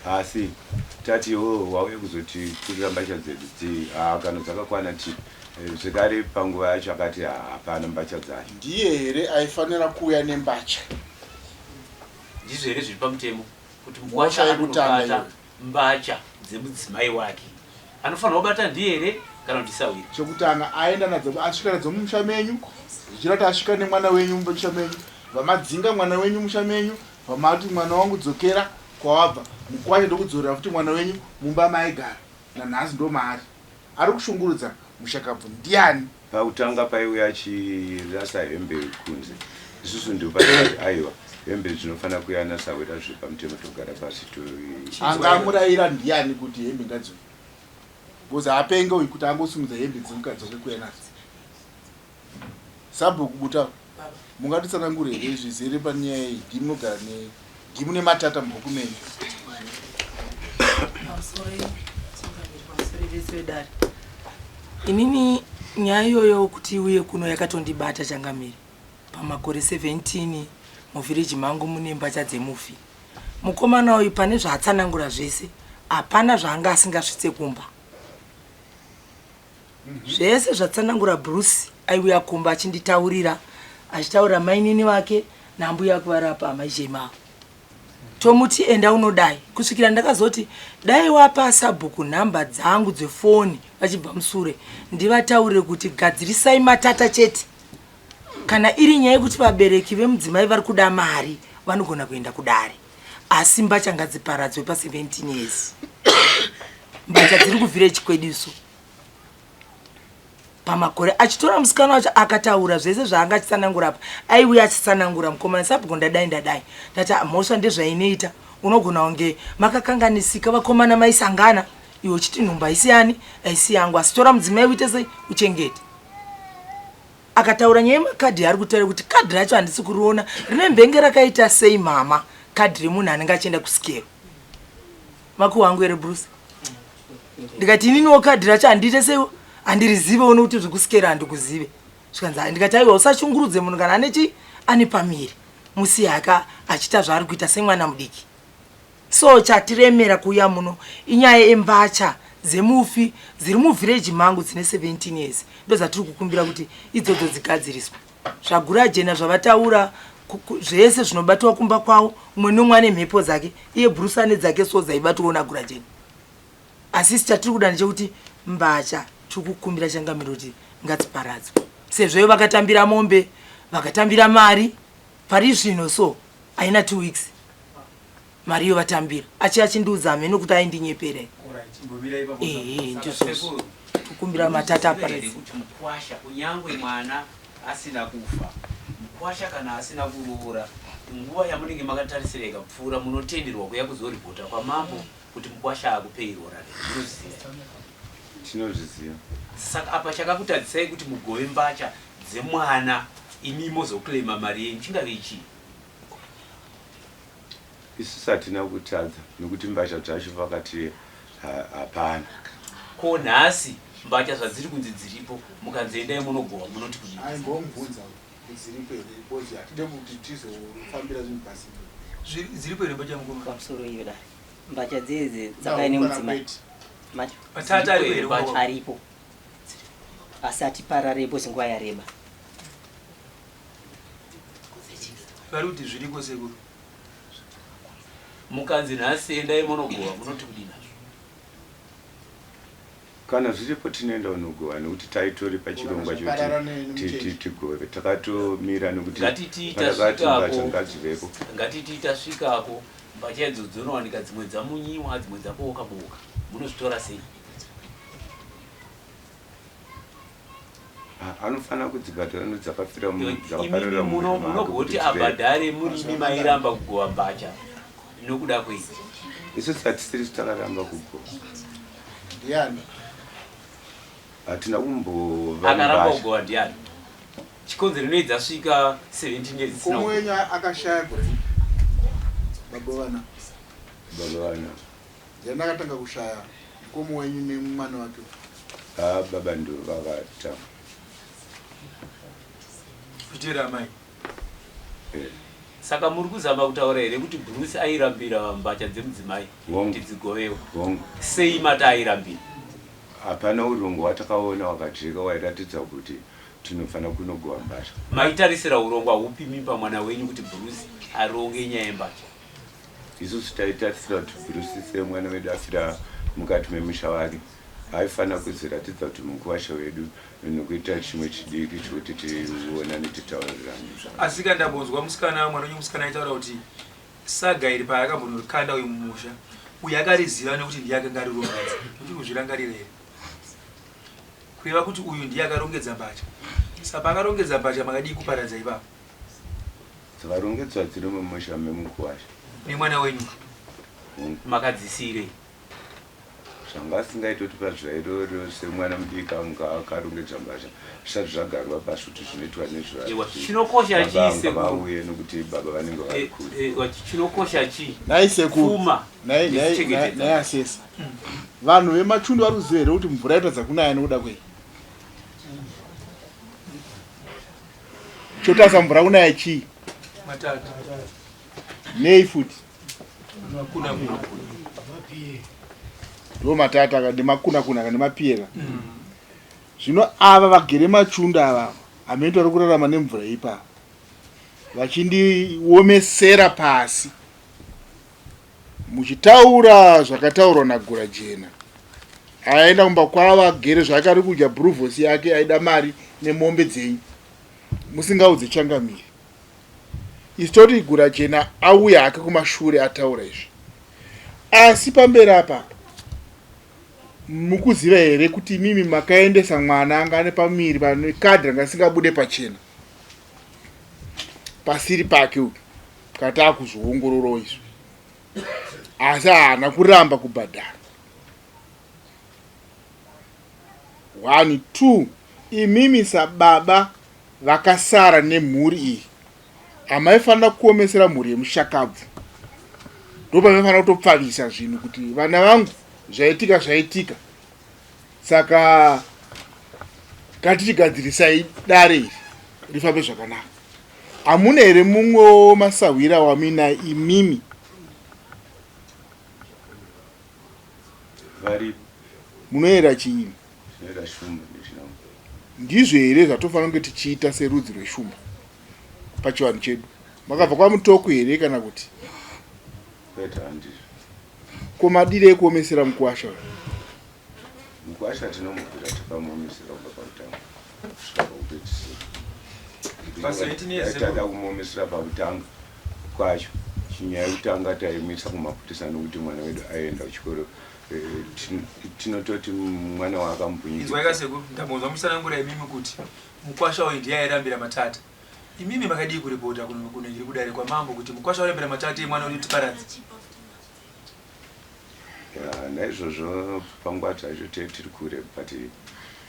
asi tati iwewe wauya kuzotiturira mbatya dzedu dzii haa kana dzakakwana ti eh, zvekare panguva yacho akati hapana mbatya dzacho Ndiye here aifanira kuuya nembatya? Ndizvo here zviri pamutemo kuti Mhosva mukwasha yekutanga anonobata iyoyo. mbatya dzemudzimai wake? Anofanirwa kubata ndiye here kana kuti sahwira? Chekutanga aenda nadzo asvika nadzo mumusha menyu zvichireva kuti asvika nemwana wenyu mumusha menyu vamadzinga mwana wenyu musha menyu vamati mwana wangu dzokera kwawabva mukwasha ndokudzorera futi mwana wenyu mumba maaigara nanhasi ndomaari ari kushungurudza mushakabvu ndiani? Pakutanga paiuya achirasa hembe kunze isusu ndopatikati aiwa hembe dzinofanira kuuya nasahwira zviri pamutemo togara pasi to Anga amuraira ndiani kuti hembe ngadziuye because haapenge uyu kuti angosimudza hembe dzemukadzi wake kuuya nadzo. Sabhuku Butau mungatitsanangure here zvizere panyaya iyi ndimi munogara ne ndimi mune matata mubhuku menyu. Pamusoro changamire, pamusoro vese vedare. Inini nyaya iyoyo kuti iuye kuno yakatondibata changamire. Pamakore 17 muvhireji mangu mune mbatya dzemufi. Mukomana uyu pane zvaatsanangura zvese hapana zvaanga asingasvitse kumba. Zvese zvatsanangura Bruce aiuya kumba achinditaurira achitaurira mainini vake naambuya vake vari apa amai Jema ava. Tomuti enda unodai kusvikira ndakazoti dai wapa sabhuku nhamba dzangu dzefoni vachibva musure ndivataurire kuti gadzirisai matata chete. Kana iri nyaya yekuti vabereki vemudzimai vari kuda mari vanogona kuenda kudare asi mbatya ngadziparadzwe pa 17 years. Mbatya dziri kuvillage kwedu isu. Pamakore achitora musikana wacho akataura zvese zvaanga achitsanangura apa aiuya achitsanangura mukomana sabhuku ndadai ndadai ndati ah, mhosva ndezvainoita unogona kunge makakanganisika vakomana maisangana iwe uchiti nhumbu haisi yani haisi yangu asi tora mudzimai uite sei uchengete akataura nyaya yemakadhi yaari kutaura kuti kadhi racho handisi kuriona rine mbenge rakaita sei mama kadhi remunhu anenge achienda kusikero makuhwa angu here bruce ndikati ininiwo kadhi racho handiite seiwo handirizivewo nokuti zvekusikera handikuzive zvikanzi hai ndikati aiwa usashungurudze munhu kana ane chi ane pamiri musiye aka achiita zvaari kuita semwana mudiki so chatiremera kuuya muno inyaya yembacha dzemufi dziri muvhireji mangu dzine 17 years ndozatiri kukumbira kuti idzodzo dzigadziriswe zvagurajena zvavataura zvese zvinobatiwa kumba kwavo umwe nomwe ane mhepo dzake iye bruce ane dzake so dzaibatiwawo nagurajena asi isi chatiri kuda ndechekuti mbatya tiri kukumbira changamiro kuti ngadziparadzwe sezvo ivo vakatambira mombe vakatambira mari pari zvino so haina two weeks mari iyo vatambira achi achindiudza hameno kuti aindinyepera ehe ndizvozvo kukumbira matata aparadze kuti mukwasha kunyangwe mwana asina kufa mukwasha kana asina kuroora nguva yamunenge makatarisira ikapfuura munotenderwa kuya kuzoripota kwamambo kuti mukwasha akupei roora rei munozviziva tinozviziva saka apa chakakutadzisai kuti mugove mbatya dzemwana imi mozoclaima mari yenyu chingave chii Isusu hatina kutadza nokuti mbatya dzacho vakati hapana. Ko nhasi mbatya zvadziri kunzi dziripo mukanzi endai munogohwa munoti kudii? Aimbomubvunza kuti dziripo here because hatide kuti tizofambira zvinhu pasipo. Dziripo here mbatya mukoma? Pamusoro iyo dare. Mbatya dzedze dzakauya nemudzimai. Mati Matata aripo here mukoma? Aripo. Asi atiparare because nguva yareba. Vari kuti zviriko sekuru. Mukanzi nhasi endai monogova munoti kudii nazvo? Kana zviripo tinoenda kunogova nekuti taitori pachirongwa chekuti tigove takatomira nekuti patakati mbatya ngadzivepo. Ngatiti tasvikako mbatya idzo dzinowanika dzimwe dzamunyiwa dzimwe dzabooka booka munozvitora sei? Anofanira kudzibhadhara nokuti dzakafira dzakapararira mumuviri make. Munogoti abhadhare murimi mairamba kugova mbatya nokuda kwei? Isusu hatisirisu takaramba kugova. Ndiani? Hatina kumbova Akaramba kugova ndiani? Chikonzero nei dzasvika 17 years dzisina Mukoma wenyu akashaya gore ripi? Baba vana. Baba vana. Ndiani akatanga kushaya mukoma wenyu nemwana wake? Ah, baba ndo vakatanga. Kuteera amai. Eh. Saka muri kuzama kutaura here kuti Bruce airambira mbatya dzemudzimai kuti dzigovewe? Hongu. Sei mati airambira? Hapana urongwa hwatakaona hwakajeka wairatidza kuti tinofanira kunogova mbatya. Maitarisira urongwa hupi imi pamwana wenyu kuti Bruce aronge nyaya yembatya? Isusu taitarisira kuti Bruce semwana wedu afira mukati memusha wake aifanira kuziratidza kuti mukuwasha wedu nokuita chimwe chidiki chekuti tionane titaurirane zvakanaka. Asika ndambonzwa musikana mwana wenyu musikana aitaura kuti saga iri paakambonokanda uyu mumusha uyu akariziva nekuti ndiye akanga arirongedza. Muchiri kuzvirangarira here? Kureva kuti uyu ndiye akarongedza mbatya. Saka paakarongedza mbatya makadii kuparadza ipapo? Dzakarongedzwa dziri mumusha memukuwasha. Nemwana wenyu? Hongu. Makadzisiirei? Zvanga asingaite kuti pazuva iroro semwana mudiki anga akarongedza mbatya zvisati zvagarwa pasi kuti zvinoitwa nezuva Ewa, chinokosha Baba chii anga sekuru? vauye nokuti baba vanenge vari Eh, kure. eh, chinokosha chii? Nhai sekuru. Pfuma Nhai nhai nhai nekuchengetedza. nhai asesa. Vanhu vemachundu vari kuziva here kuti mvura yotadza kunaya nekuda kwei? Chotadza mvura kunaya chii? Matata. Nei futi? Makuna kuna. Ndo matata ka nemakuna kuna ka nemapiye ka. Zvino ava vagere machundu ava hameno vari kurarama nemvura ipa. Vachindiomesera pasi. Muchitaura zvakataurwa naGurajena. Aenda kumba kwavo agere zvake ari kudya bruvhosi yake aida mari nemombe dzenyu. Musingaudze changamire. Isu toti Gurajena auya hake kumashure ataura izvi. Asi pamberi apa mukuziva here kuti imimi makaendesa mwana anga ane pamuviri pane kadhi ranga risingabude pachena pasiri pake uyu kati akuzviongororawo izvi asi haana kuramba kubhadhara. 1 2 imimi sababa vakasara nemhuri iyi hamaifanira kuomesera mhuri yemushakabvu ndopamaifanira kutopfavisa zvinhu kuti vana vangu zvaitika zvaitika saka ngatichigadzirisai dare iri rifambe zvakanaka hamuna here mumwewo masahwira wamuinaye imimi Varipo. Munoyera chii? Tinoyera shumba nechinambo. Ndizvo here zvatofanira kunge tichiita serudzi rweshumba pachivanhu chedu? Makabva kwaMutoko here kana kuti? Kwete, handizvo. Ko madire ekuomesera mukuwasha uyu? Mukuwasha tinomubvira takamuomesera kubva pakutanga kusvika pakupedzisira. Pa 17 years Dai tada kumuomesera pakutanga kwacho chinyaya yekutanga taimuisa kumapurisa nokuti mwana wedu aienda kuchikoro eh, tinototi mwana waakambunyikidza. Inzwai ka sekuru, ndambonzwa muchitsanangura imimi kuti mukwasha uyu ndiye airambira matata. Imimi makadii kuripota kunenge kudare kwamambo kuti mukwasha warambira matata emwana wedu tiparadze? Ya, naizvozvo panguva dzacho tee tiri kure but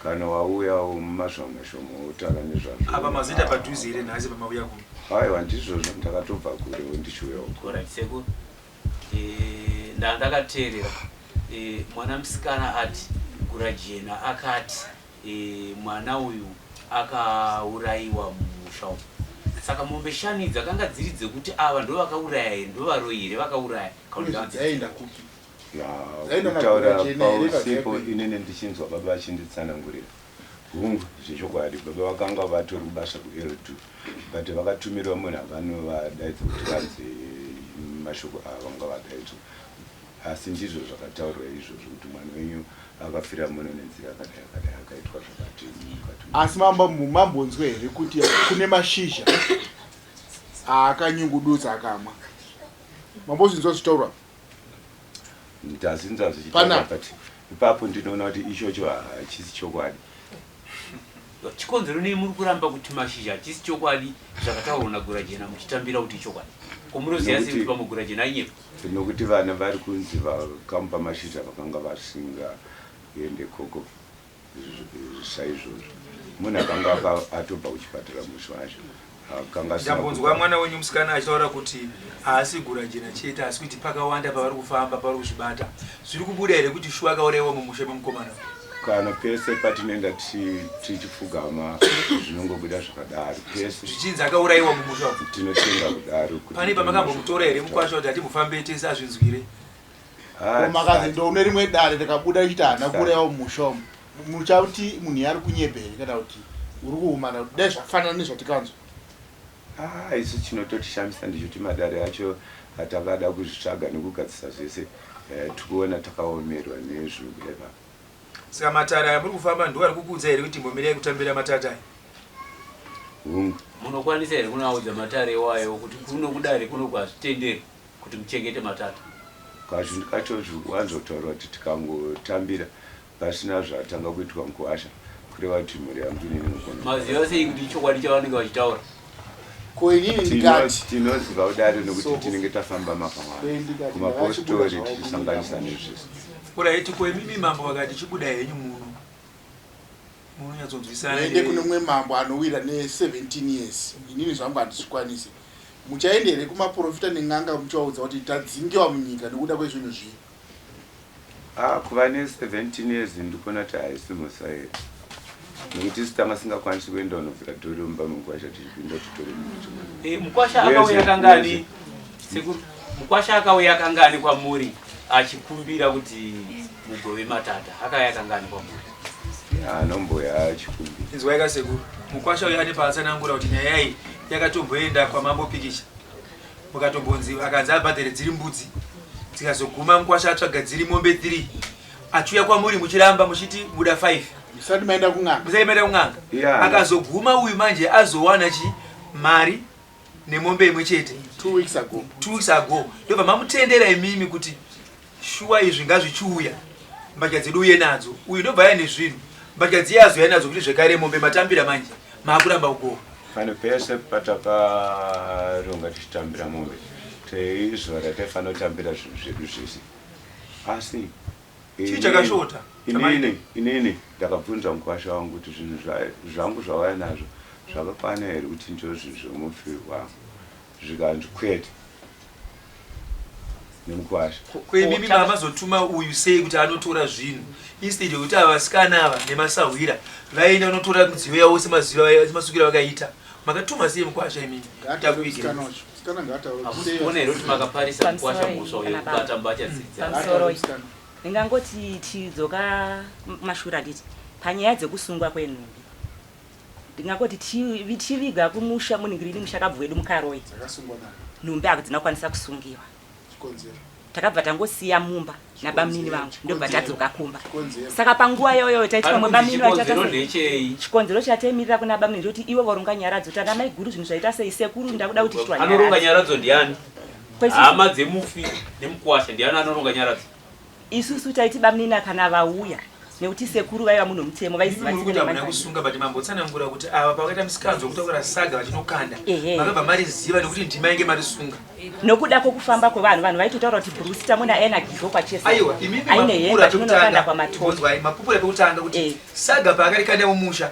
kana wauyawo mumazuva mashoma wotaura nezvazvo. Apa mazoita padhuze here nhasi pamauya kuno? Aiwa ndizvozvo ndakatobva kurewo ndichiuya uko. Alright sekuru. Eh, ndandakateerera eh, mwana musikana ati Gurajena akati eh, mwana uyu akaurayiwa mumusha umu saka mombe shanu idzi dzakanga dziri dzekuti ava ndovakauraya here ndovaroyi here vakauraya Dzaenda kupi? Kutaura pausipo inini ndichinzwa baba vachinditsanangurira. Hungu, zvechokwadi baba vakanga vatori kubasa kuL2 but vakatumirwa munhu akanovadaidza kuti vanzi mashoko ava vanga vadaidzwa. Asi ndizvo zvakataurwa izvozvo kuti mwana wenyu akafira muno nenzira yakadai yakadai akaitwa zvakati mukati. Asi mambonzwa here kuti kune mashizha aakanyungudutsa akamwa? Mambozvinzwa zvichitaurwa? Ndazinzwa zvichitaurwa but ipapo ndinoona kuti ichocho hachisi chokwadi. Chikonzero nei muri kuramba kuti mashizha hachisi chokwadi zvakataurwa naGurajena muchitambira kuti ichokwadi? Ko munoziva sei kuti pamwe Gurajena ainyepa? Nokuti vana vari kunzi vakamupa mashizha vakanga vasingaende koko saizvozvo. Munhu akanga atobva kuchipatara musi wacho. Akanga asina Ndambonzwa mwana wenyu musikana achitaura kuti haasi gurajena chete asi kuti pakawanda pavari kufamba pavari kuzvibata. Zviri kubuda here kuti shuwa akauraiwa mumusha memukomana? Kana pese patinoenda tichipfugama zvinongobuda zvakadaro pese. Zvichinzi akauraiwa mumusha umu. Tinotenga kudaro. Pane pamakambomutora here mukwasha kuti atimbofambe tese azvinzwire? Ko makanzi ndoune rimwe dare rikabuda richiti haana kuuraiwa mumusha umu. Muchati munhu iye ari kunyepa here kana kuti uri kuhumana kuti dai zvafanana nezvatikanzwa? Ah, isu chinototishamisa ndechekuti madare acho atakada kuzvitsvaga nekugadzisa zvese eh, tikuona takaomerwa nezviri kuda ipapa. Saka matare aya muri kufamba ndiwo ari kukuudzai here kuti imbomirai kutambira matata aya? Hungu. Munokwanisa here kunoaudza matare iwayo kuti kuno kudare kuno hazvitenderwi kuti muchengete matata? Kazhinji kacho wanzotaura kuti tikangotambira pasina zvatanga kuitwa mukuwasha kureva kuti mhuri yangu inini mukona. Maziva sei kuti ichokwadi chavanenge vachitaura? Ko inini ndikati tinoziva kudaro nekuti tinenge tafamba makawanda kumapostori tichisanganisa nezvese. Uraiti ko imimi mambo vakati chibuda henyu muno munonyatsonzwisana Muende kune mumwe mambo anowira ne 17 years inini zvangu handizvikwanise. Muchaenda here kumaporofita nen'anga muchivaudza kuti tadzingiwa munyika nekuda kwezvinhu zviya? Ah, kuva ne 17 years ndikuona kuti haisi mhosva here nekuti isu tanga singakwanisi kuenda unobvira dhori mumba memukwasha tichipinda titore muti Eh, mukwasha akauya kangani sekuru mukwasha akauya kangani kwamuri achikumbira kuti mugove matata akauya kangani kwamuri anomboya achikumbira Inzwai ka sekuru, mukwasha uyu ane paatsanangura kuti nyaya iyi yakatomboenda kwamambo Pikicha. Mukatombonzi akanzi abhadhare dziri mbudzi dzikazoguma mukwasha atsvaga dziri mombe 3 achiuya kwamuri muchiramba muchiti muda 5 musati maenda kun'anga musati maenda kun'anga Yeah. Akazoguma uyu manje azowana chi mari nemombe imwe chete 2 weeks ago 2 weeks ago ndobva mamutendera imimi kuti shuwa izvi ngazvichiuya mbatya dzedu uye nadzo uyu ndobva aya nezvinhu mbatya dziye azouya nadzo kuti zvekare mombe matambira manje maakuramba kugohwa. Pane pese patakaronga tichitambira mombe teizuva rataifanira kutambira zvinhu zvedu zvese asi Chii chakashota? Inini inini ndakabvunza mukwasha wangu kuti zvinhu zvangu zvauya nazvo zvakakwana here kuti ndizvo zvinhu zvemufi wangu zvikanzi kwete nemukwasha. Ko imimi mamazotuma uyu sei kuti anotora zvinhu instead yekuti ava vasikana ava nemasahwira vaenda vanotora midziyo yavo semasukiro avakaita makatuma sei mukwasha imimi Ngaataure musikana wacho. Musikana ngaataure kuti Hamusi sei kuona here kuti makaparisa mukwasha Pamusoroi, mhosva kana yekubata baba. mbatya dzidza Pamusoroi. Ndingangoti tidzoka kumashure handiti panyaya dzekusungwa kwenhumbi ndingangoti tichiviga kumusha munhingirini mushakabvu wedu muKaroi Dzakasungwa nani? nhumbi hadzina kukwanisa kusungiwa. Chikonzero. Takabva tangosiya mumba nabamunini vangu ndobva Chikonzero. tadzoka kumba. Chikonzero. Saka panguva iyoyo taiti Ari pamwe kunzi bamunini chikonzero vachaita sei? ndechei? Chikonzero chataimirira kuna bamunini ndechekuti ivo varonga nyaradzo tana maiguru zvinhu zvaita sei sekuru ndakuda kuti chitwa Anoronga nyaradzo. nyaradzo ndiani? Kwesisi Hama dzemufi nemukwasha ndiani anoronga nyaradzo? Isusu taiti bamunini kana vauya nekuti sekuru vaiva munhu mutemo Imi vaiziva muri tsika kuti hamuna nemadzimai. kusunga but mambotsanangura kuti ava pavakaita misikanzwa kutaura saga vachinokanda Ehe. makabva mariziva nekuti ndima inge marisunga. Nokuda kwokufamba kwevanhu vanhu vaitotaura kuti Bruce tamuna aina givho kwaChesana Aiwa imimi aine hembe mapupura achinonokanda pekutanga kwaMatoto. bonzwai mapupura pekutanga kuti Eh. saga paakarikanda mumusha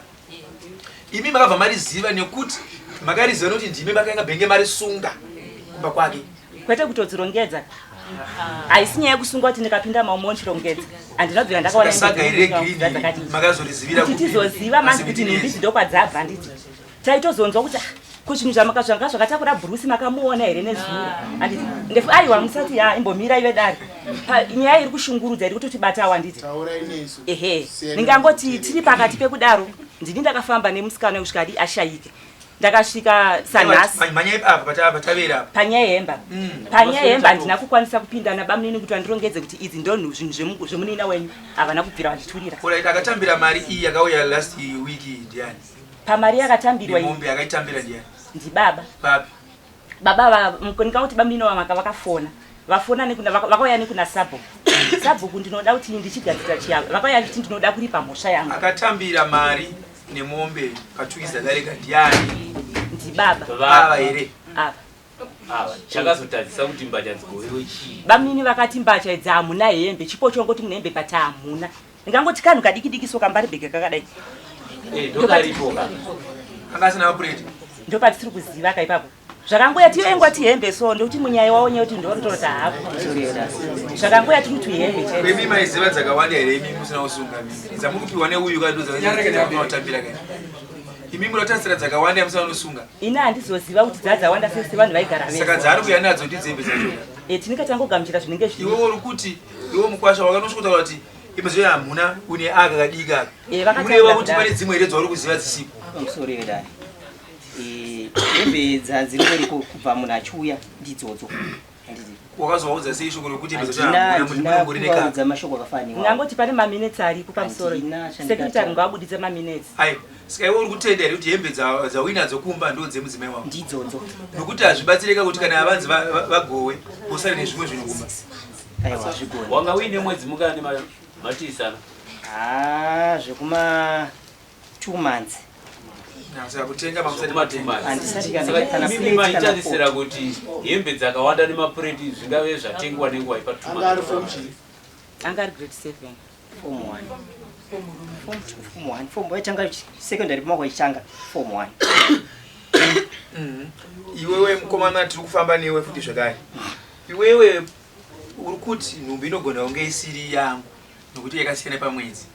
imi makabva mariziva nekuti makariziva nekuti ndimi makanga bhenge marisunga kumba kwake. Kwete kutodzirongedza haisi nyaya yekusunga kuti ndikapinda maumo ndichirongedza handina kubvira ndakaona Saka saga iri regreen dzakadii makazorizivira kuti kupi? tizoziva manje kuti Pa 17 nhumbi years. ndokwadzabva handiti taitozonzwa kuti ah, ko zvinhu zvamaka zvanga zvakatakura Bruce makamuona here nezuro handiti ndefu aiwa musati ya imbomira ive dare nyaya iri kushungurudza iri kutotibatawo handiti Taurai nesu. ehe Siyana ndingangoti nekuteerera. tiri pakati pekudaro ndini ndakafamba nemusikana kusvika adi ashayike ndakasvika sanhasi Mhanyai apa patavera apa. panyaya yehemba panyaya yehemba handina kukwanisa kupinda nabamunini kuti vandirongedze kuti idzi ndo zvinhu zvemunina wenyu havana kubvira vanditurira Alright, akatambira mari iyi yakauya last week iyi ndiani? Pamari yakatambirwa iyi Nemombe akaitambira ndiani? ndibaba. Papi? Baba ndingangoti bamunini vamaka vakafona vafona nekuna vakauya nekuna sabhuku sabhuku ndinoda kuti ndichigadzira chiyavo vakauya vachiti ndinoda kuripa mhosva yangu. Akatambira mari nemombe patuiza dareka ndiani? Ndibaba. Ava here? Ava. Ava. Chakazotadzisa kuti mbatya dzigovewe chii? Bamunini vakati mbatya idzi hamuna hembe chipo chongoti mune hembe but hamuna. Ndingangoti kanhu kadiki diki so kambari bhege kakadai. Eh, ndokaripo ka. Anga asina mapureti. Ndopatisiri kuziva ka ipapo. Zvakangoya tiyoengwa tihembe so ndokuti munyai wawo nyaya kuti ndorotota hapo. Zvakangoya tiri tuhembe chete. Imi maiziva dzakawanda here imi musina kusunga mimi? Dzamukupiwa neuyu ka ndodzakatambira ka. Imi munotarisira dzakawanda musina kunosunga. Ini handizoziva kuti dzadzawanda sei sevanhu vaigara vese. Saka dzaari kuuya nadzo ndidzembe dzacho. Eh, tinenge tangogamuchira zvinenge zviri. Iwe uri kuti iwe mukwasha wakanosvikotaura kuti imwe hamuna une aka kadiki aka. Eh, vakataura Kureva kuti kudaro. pane dzimwe here dzauri kuziva dzisipo. Pamusoro vedare. Eh, hembe dzadzingoriko kubva munhu achiuya ndidzodzo. Handiti. Wakazovaudza sei shoko rekuti hembe dzacho Handina hamuna handina munongori nekaka? kuvaudza mashoko akafanira. Ngangoti pane maminutes aripo pamusoro. Handina chandikataura. Secretary ngavabuditse maminutes. Aiwa, saka iwe uri kutenda here kuti hembe dzauinadzo kumba ndo dzemudzimai wako? Ndidzodzo. Nokuti hazvibatsirika kuti kana vanzi vagowe usare nezvimwe zvinhu kumba. Aiwa, hazvigoni. Wanga uine mwedzi mungani matiisana? Ah, zvekuma 2 months. Saka kutenga mamusati Zvekuma two matenga. months. Handisati kana Saka kana imimi plate kana maitarisira kuti hembe dzakawanda nemapureti zvingave zvatengwa nenguva ipa two Anga ari months. form chii? Anga ari grade 7. Form 1. Form 2, form 1. Form waitanga secondary pamako ichitanga form 1. Iwewe mukomana tiri kufamba newe futi zvakare. Iwewe uri kuti nhumbi inogona kunge isiri yangu nokuti yakasiyana pamwedzi.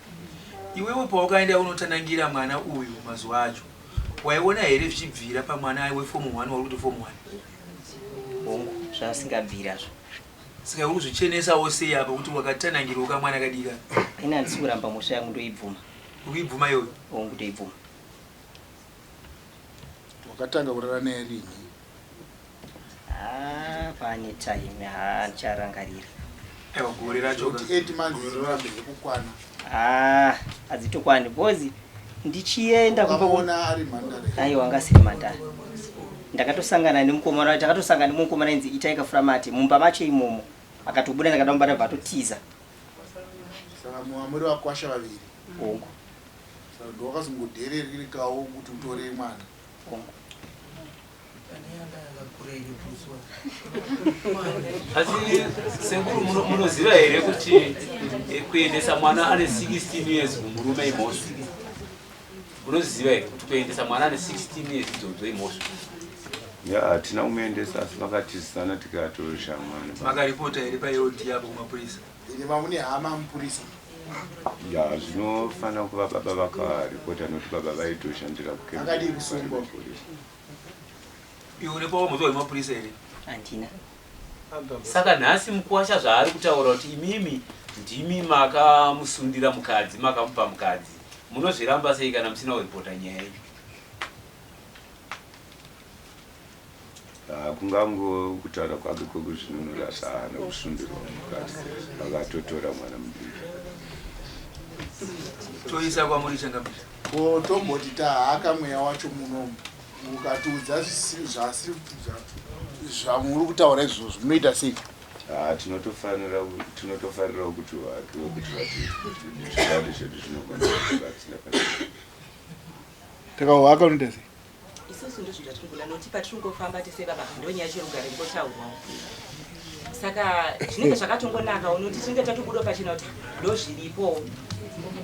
Iwewe pawakaenda unotanangira mwana uyu mazuva acho waiona here zvichibvira pamwana wefomu 1 wauri kuti fomu 1? Hongu, zvasingabviri hazvo. Saka uri kuzvichenesawo sei apa kuti wakatanangirwa kamwana kadika? Ini handisi kuramba mhosva yangu ndoibvuma. Uri kuibvuma iyoyo? Hongu, ndoibvuma. Wakatanga kurara naye rini? Ah, pane time ah, ndicharangarira. Aiwa gore racho ka. Kuti 8 months dzinorambe kukwana. Ah, hadzitokwani because ndichienda kumba Ukamuona ari mhandara. Aiwa, anga asiri mhandara. Ndakatosangana nemukomana, takatosangana nemukomana ainzi Itai Kafuramate mumba macho imomo. Akatobuda ndakada kumubata bva atotiza. Saka muri vakwasha vaviri. Hongu. Saka ndowakazongodhererekawo kuti utore mwana. Hongu. Asi sekuru munoziva here kuti kuendesa mwana ane 16 years kumurume imhosva? Munoziva here kuti kuendesa mwana ane 16 years idzodzo imhosva? Ya, hatina kumuendesa asi vakatizisana tikatosha mwana. Makaripota here paEOD apo kumapurisa? Ine mamune hama mupurisa. Ya, zvinofanira kuva baba vakaripota nokuti baba vaitoshandira kuCambridge Akadii kusungwa? Iwe une pawamuziwa wemapurisa here? Handina. Saka nhasi mukuwasha zvaari kutaura kuti imimi ndimi makamusundira mukadzi, makamupa mukadzi. Munozviramba sei kana musina kuripota nyaya iyi? Ah, kungango kutaura kwake kwekuzvinunura asi haana kusundirwa mukadzi akatotora mwana mudiki. Toisa kwamuri changamire. Ko tomboti tahaka mweya wacho munomu ukatiudza zvasiri zvamuri kutaura izvozvo munoita sei? Ah, tinotofanirawo kuti vakiwe kuti vati zvikwadi zvedu zvinogona kutibatsira Takahwaka unoita sei? Isusu ndizvo zvatiri kuda nokuti patiri kungofamba tese baba ndonyaya cherugare ingotaurwawo. Saka zvinenge zvakatongonaka unoti tinenge tatobuda pachena kuti ndozviripo.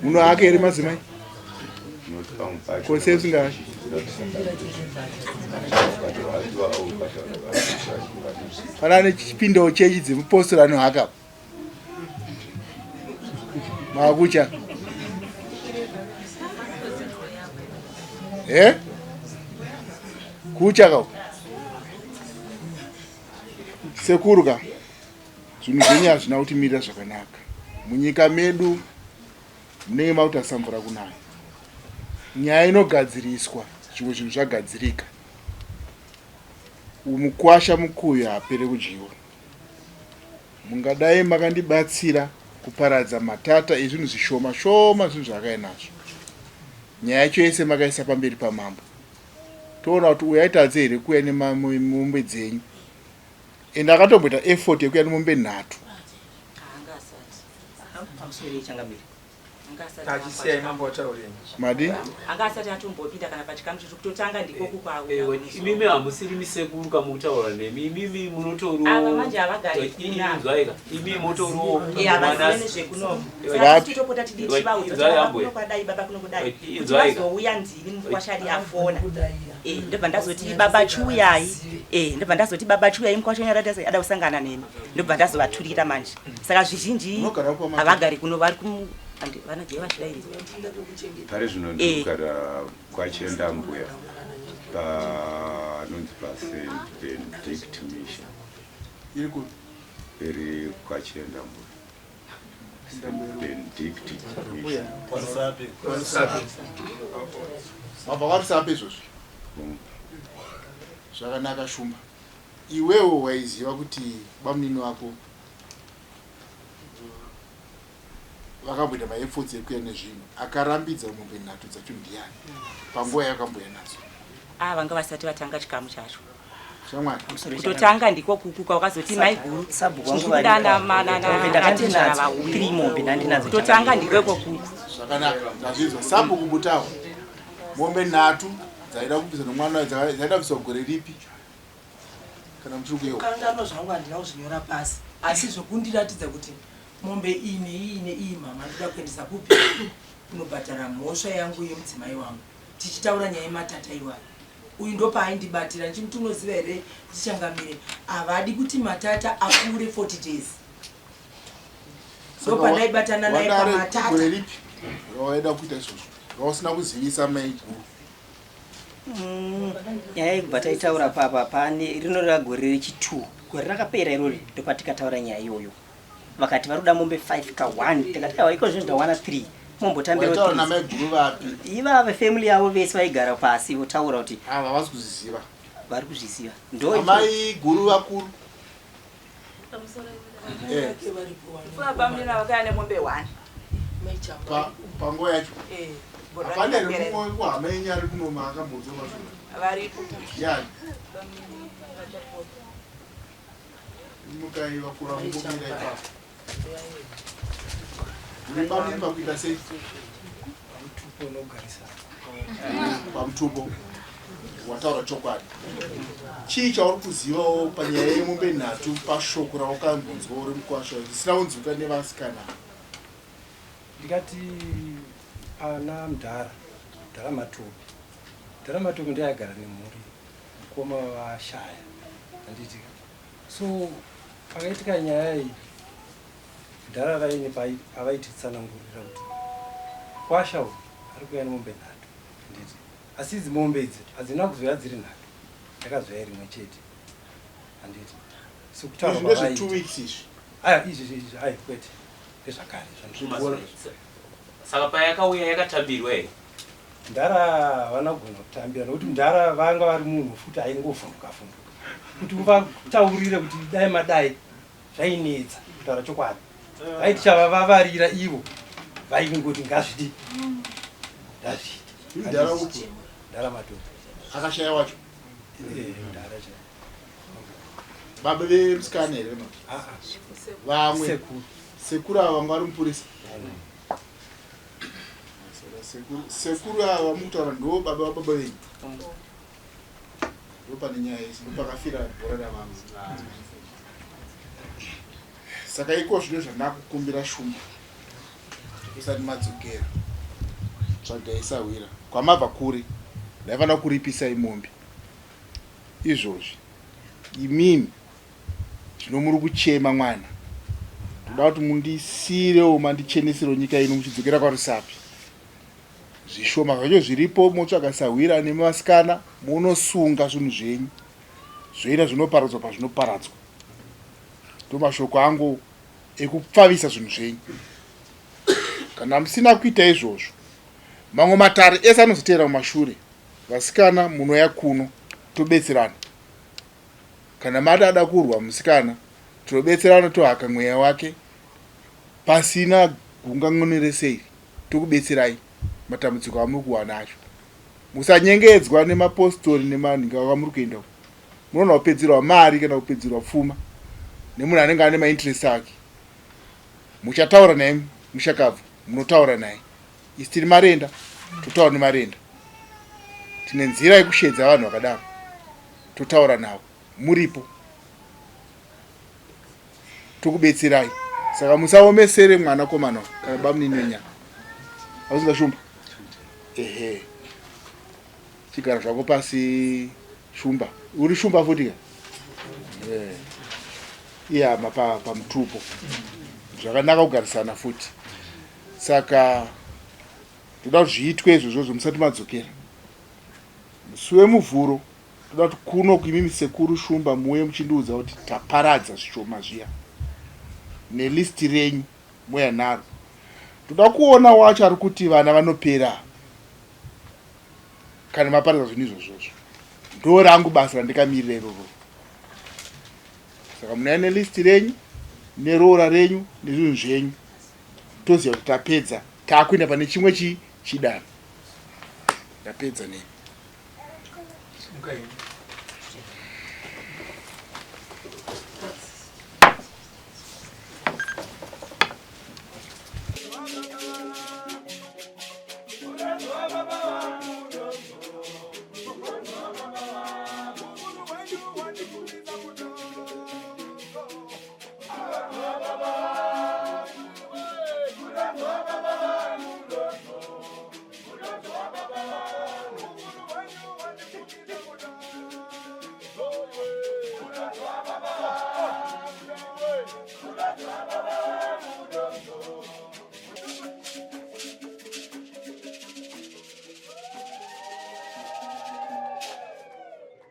Munohaka here madzimai? Nokuti pamwe pacho Ko sei usingahaki? Kana ane chipindawo chechi dzemupostori anohaka. Makucha. Eh? Kucha ka. Sekuru ka. Zvinhu zvenyu hazvina kutimirira zvakanaka. Munyika medu munenge makutarisa mvura kunaya. Nyaya inogadziriswa, zvimwe zvinhu zvagadzirika. Mukwasha mukuyu haapere kudyiwa. Mungadai makandibatsira kuparadza matata ezvinhu zvishoma shoma zvinhu zvaakauya nazvo. Nyaya yacho yese makaisa pamberi pamambo. Toona kuti uyu aitadze here kuuya nemombe dzenyu. Ende akatomboita effort yekuuya nemombe nhatu. Haanga asati. Pamusoro changamire. Tachisiyai mambo wataureni. Madi? Anga asati atombopinda kana pachikamu chocho kutotanga ndikoku kwauya. Ewe, imimi hamusiri misekuru kamukutaura nemi imimi munotoriwo Ava manje havagari kuna. Inzwaika imimi motoriwo Eh, havazive nezvekuno. Saka Vapi? titopota tidii Inzwai tichivaudza kuti baba ambuya. kuno kwadai baba kuno kudai. Kuti Inzwaika. vazouya ndini mukwasha afona. Eh, ndobva ndazoti baba chiuyai. Eh, ndobva ndazoti baba chiuyai mukwasha wenyu ada ada kusangana nemi. Ndobva ndazovaturira manje. Saka zvizhinji havagari kuno vari kumu andi vanajewa vachidai. Pari zvino Eh. ndiri kugara kwachienda mbuya panonzi paSt Benedict Mission. Iri kupi? Iri kwachienda mbuya. St Benedict Mission. Kwarusape. Wabva kwaRusape izvozvi? Zvakanaka Shumba. Iwewo waiziva kuti bamunini wako vakamboita maefforts ekuya nezvinhu akarambidza mombe nhatu dzacho ndiani panguva yakamboya nadzo? Ah, vanga vasati vatanga chikamu chacho. Shamwari. Kutotanga ndiko kuku kwakazoti maiguru. Sabhuku wangu Kudana varipo. mana na Mombe ndakandinadzo, vauya. three mombe ndandinadzo. Kutotanga ndiko kuku. Zvakanaka, ndazvinzwa. Sabhuku Butawo, mombe nhatu dzaida kubvisa nomwana wayo dzaida kubviswa gore ripi kana muchiri kuyeuka? Kanganwa zvangu handina kuzvinyora pasi asi zvokundiratidza kuti mombe iyi neiyi neiyi mama ndoda kuendesa kupi kunobhadhara mhosva yangu yemudzimai wangu tichitaura nyaya yematata iwayo uyu ndopaaindibatira ndichimuti unoziva here kuti changamire havadi kuti matata apfuure 40 days ndopandaibatana naye Wanga ari pamatata gore ripi rawaida kuita izvozvo rausina kuzivisa maiguru? Nyaya yekubva taitaura papa pane rinoreva gore rechi2 gore rakapera irori ndopatikataura nyaya iyoyo vakati vari kuda mombe 5 ka 1 tikati aiwa iko zvino ndawana 3 Waitaura mombotambira namaiguru vapi? Ivava family yavo vese vaigara pasi votaura kuti ava havasi kuzviziva. Vari kuzviziva ndo Amai guru vakuru. Eh. Baba vakauya nemombe 1. Panguva yacho Eh, gore hapana here rakapera. mumwe wekuhama yenyu ari kunoma akambonzwa mashoko? Varipo. Yani mukai vakura mumbomira ipapo. Muri bamunini pakuita sei? Pamutupo unogarisana. Pamutupo wataura chokwadi. Chii chauri kuzivawo panyaya yemombe nhatu pashoko rawakambonzwa uri mukwasha zvisina kunzwika nevasikana? Ndikati pana mudhara, mudhara Matope. Mudhara Matope ndiye aigara nemhuri, mukoma vashaya. Handiti. So pakaitika nyaya iyi, mudhara vaine pavaititsanangurira kuti kwasha uyu ari kuuya nemombe nhatu. Handiti. Asi idzi mombe idzi hadzina kuzouya dziri nhatu. Yakazouya rimwe chete. Handiti. Sokutaura Izvi ndezve kwavaita. 2 weeks izvi. Aya izvi izvi ayi kwete. Ndezvakare zvandiri Saka payakauya yakatambirwa here? Mudhara havana kugona kutambira nokuti mudhara vanga vari munhu futi aingovhunduka vhunduka kuti uvataurire kuti dai madai zvainetsa kutaura chokwadi vaiti chavavavarira ivo vaingoti ngazvidi ngazviite. Mudhara upi? Mudhara Matope. Akashaya wacho? Eh, mudhara chaiye. Baba vemusikana here ma? Vamwe. Sekuru. Sekuru ava vanga vari mupurisa. Saka sekuru ava mukutaura ndo baba vababa venyu. Ndo pane nyaya yese ndopakafira bhora ravamwe. Saka iko zvino zvandakukumbira Shumba usati madzokera tsvagai sahwira kwamabva kure ndaifanira kuripisai mombe izvozvi imimi zvino muri kuchema mwana ndoda kuti mundisiirewo mandicheneserewo nyika ino muchidzokera kwaRusape zvishoma zvacho zviripo motsvaga sahwira nemasikana munosunga zvinhu zvenyu zvoita zvinoparadzwa pazvinoparadzwa ndomashoko angu ekupfavisa zvinhu zvenyu kana musina kuita izvozvo mamwe matare ese anozoteera mumashure vasikana munoya kuno tobetserana kana mada ada kurwa musikana tinobetserana tohaka mweya wake pasina gungangano rese iri tokubetserai matambudziko amuri kuwana acho musanyengedzwa nemapostori nemanhinga kwamuri kuenda uko munoona kupedzerwa mari kana kupedzerwa pfuma nemunhu anenge ane mainterest ake muchataura naye mushakabvu. Munotaura naye. Isu tiri marenda, totaura nemarenda. Tine nzira yekushedza vanhu vakadaro, totaura navo muripo, tokubetserai. Saka musaomesere mwanakomana kana bamunini wenyama. Hauzinga Shumba? Ehe. Chigara zvako pasi Shumba. Uri Shumba futi ka? Eh. Ihama pa pamutupo. Zvakanaka kugarisana futi. Saka toda kuti zviitwe izvozvozvo musati madzokera. Musi weMuvhuro toda kuti kuno kuimimi sekuru Shumba muuye muchindiudza kuti taparadza zvishoma zviya nelist renyu mouya naro. Toda kuona wacho ari kuti vana vanopera kana maparadza zvinhu izvozvozvo. Ndo rangu basa randikamirira iroro. Saka munouya nelist renyu neroora renyu nezvinhu zvenyu toziva kuti tapedza takuenda pane chimwe chi chidanho. Ndapedza nemi.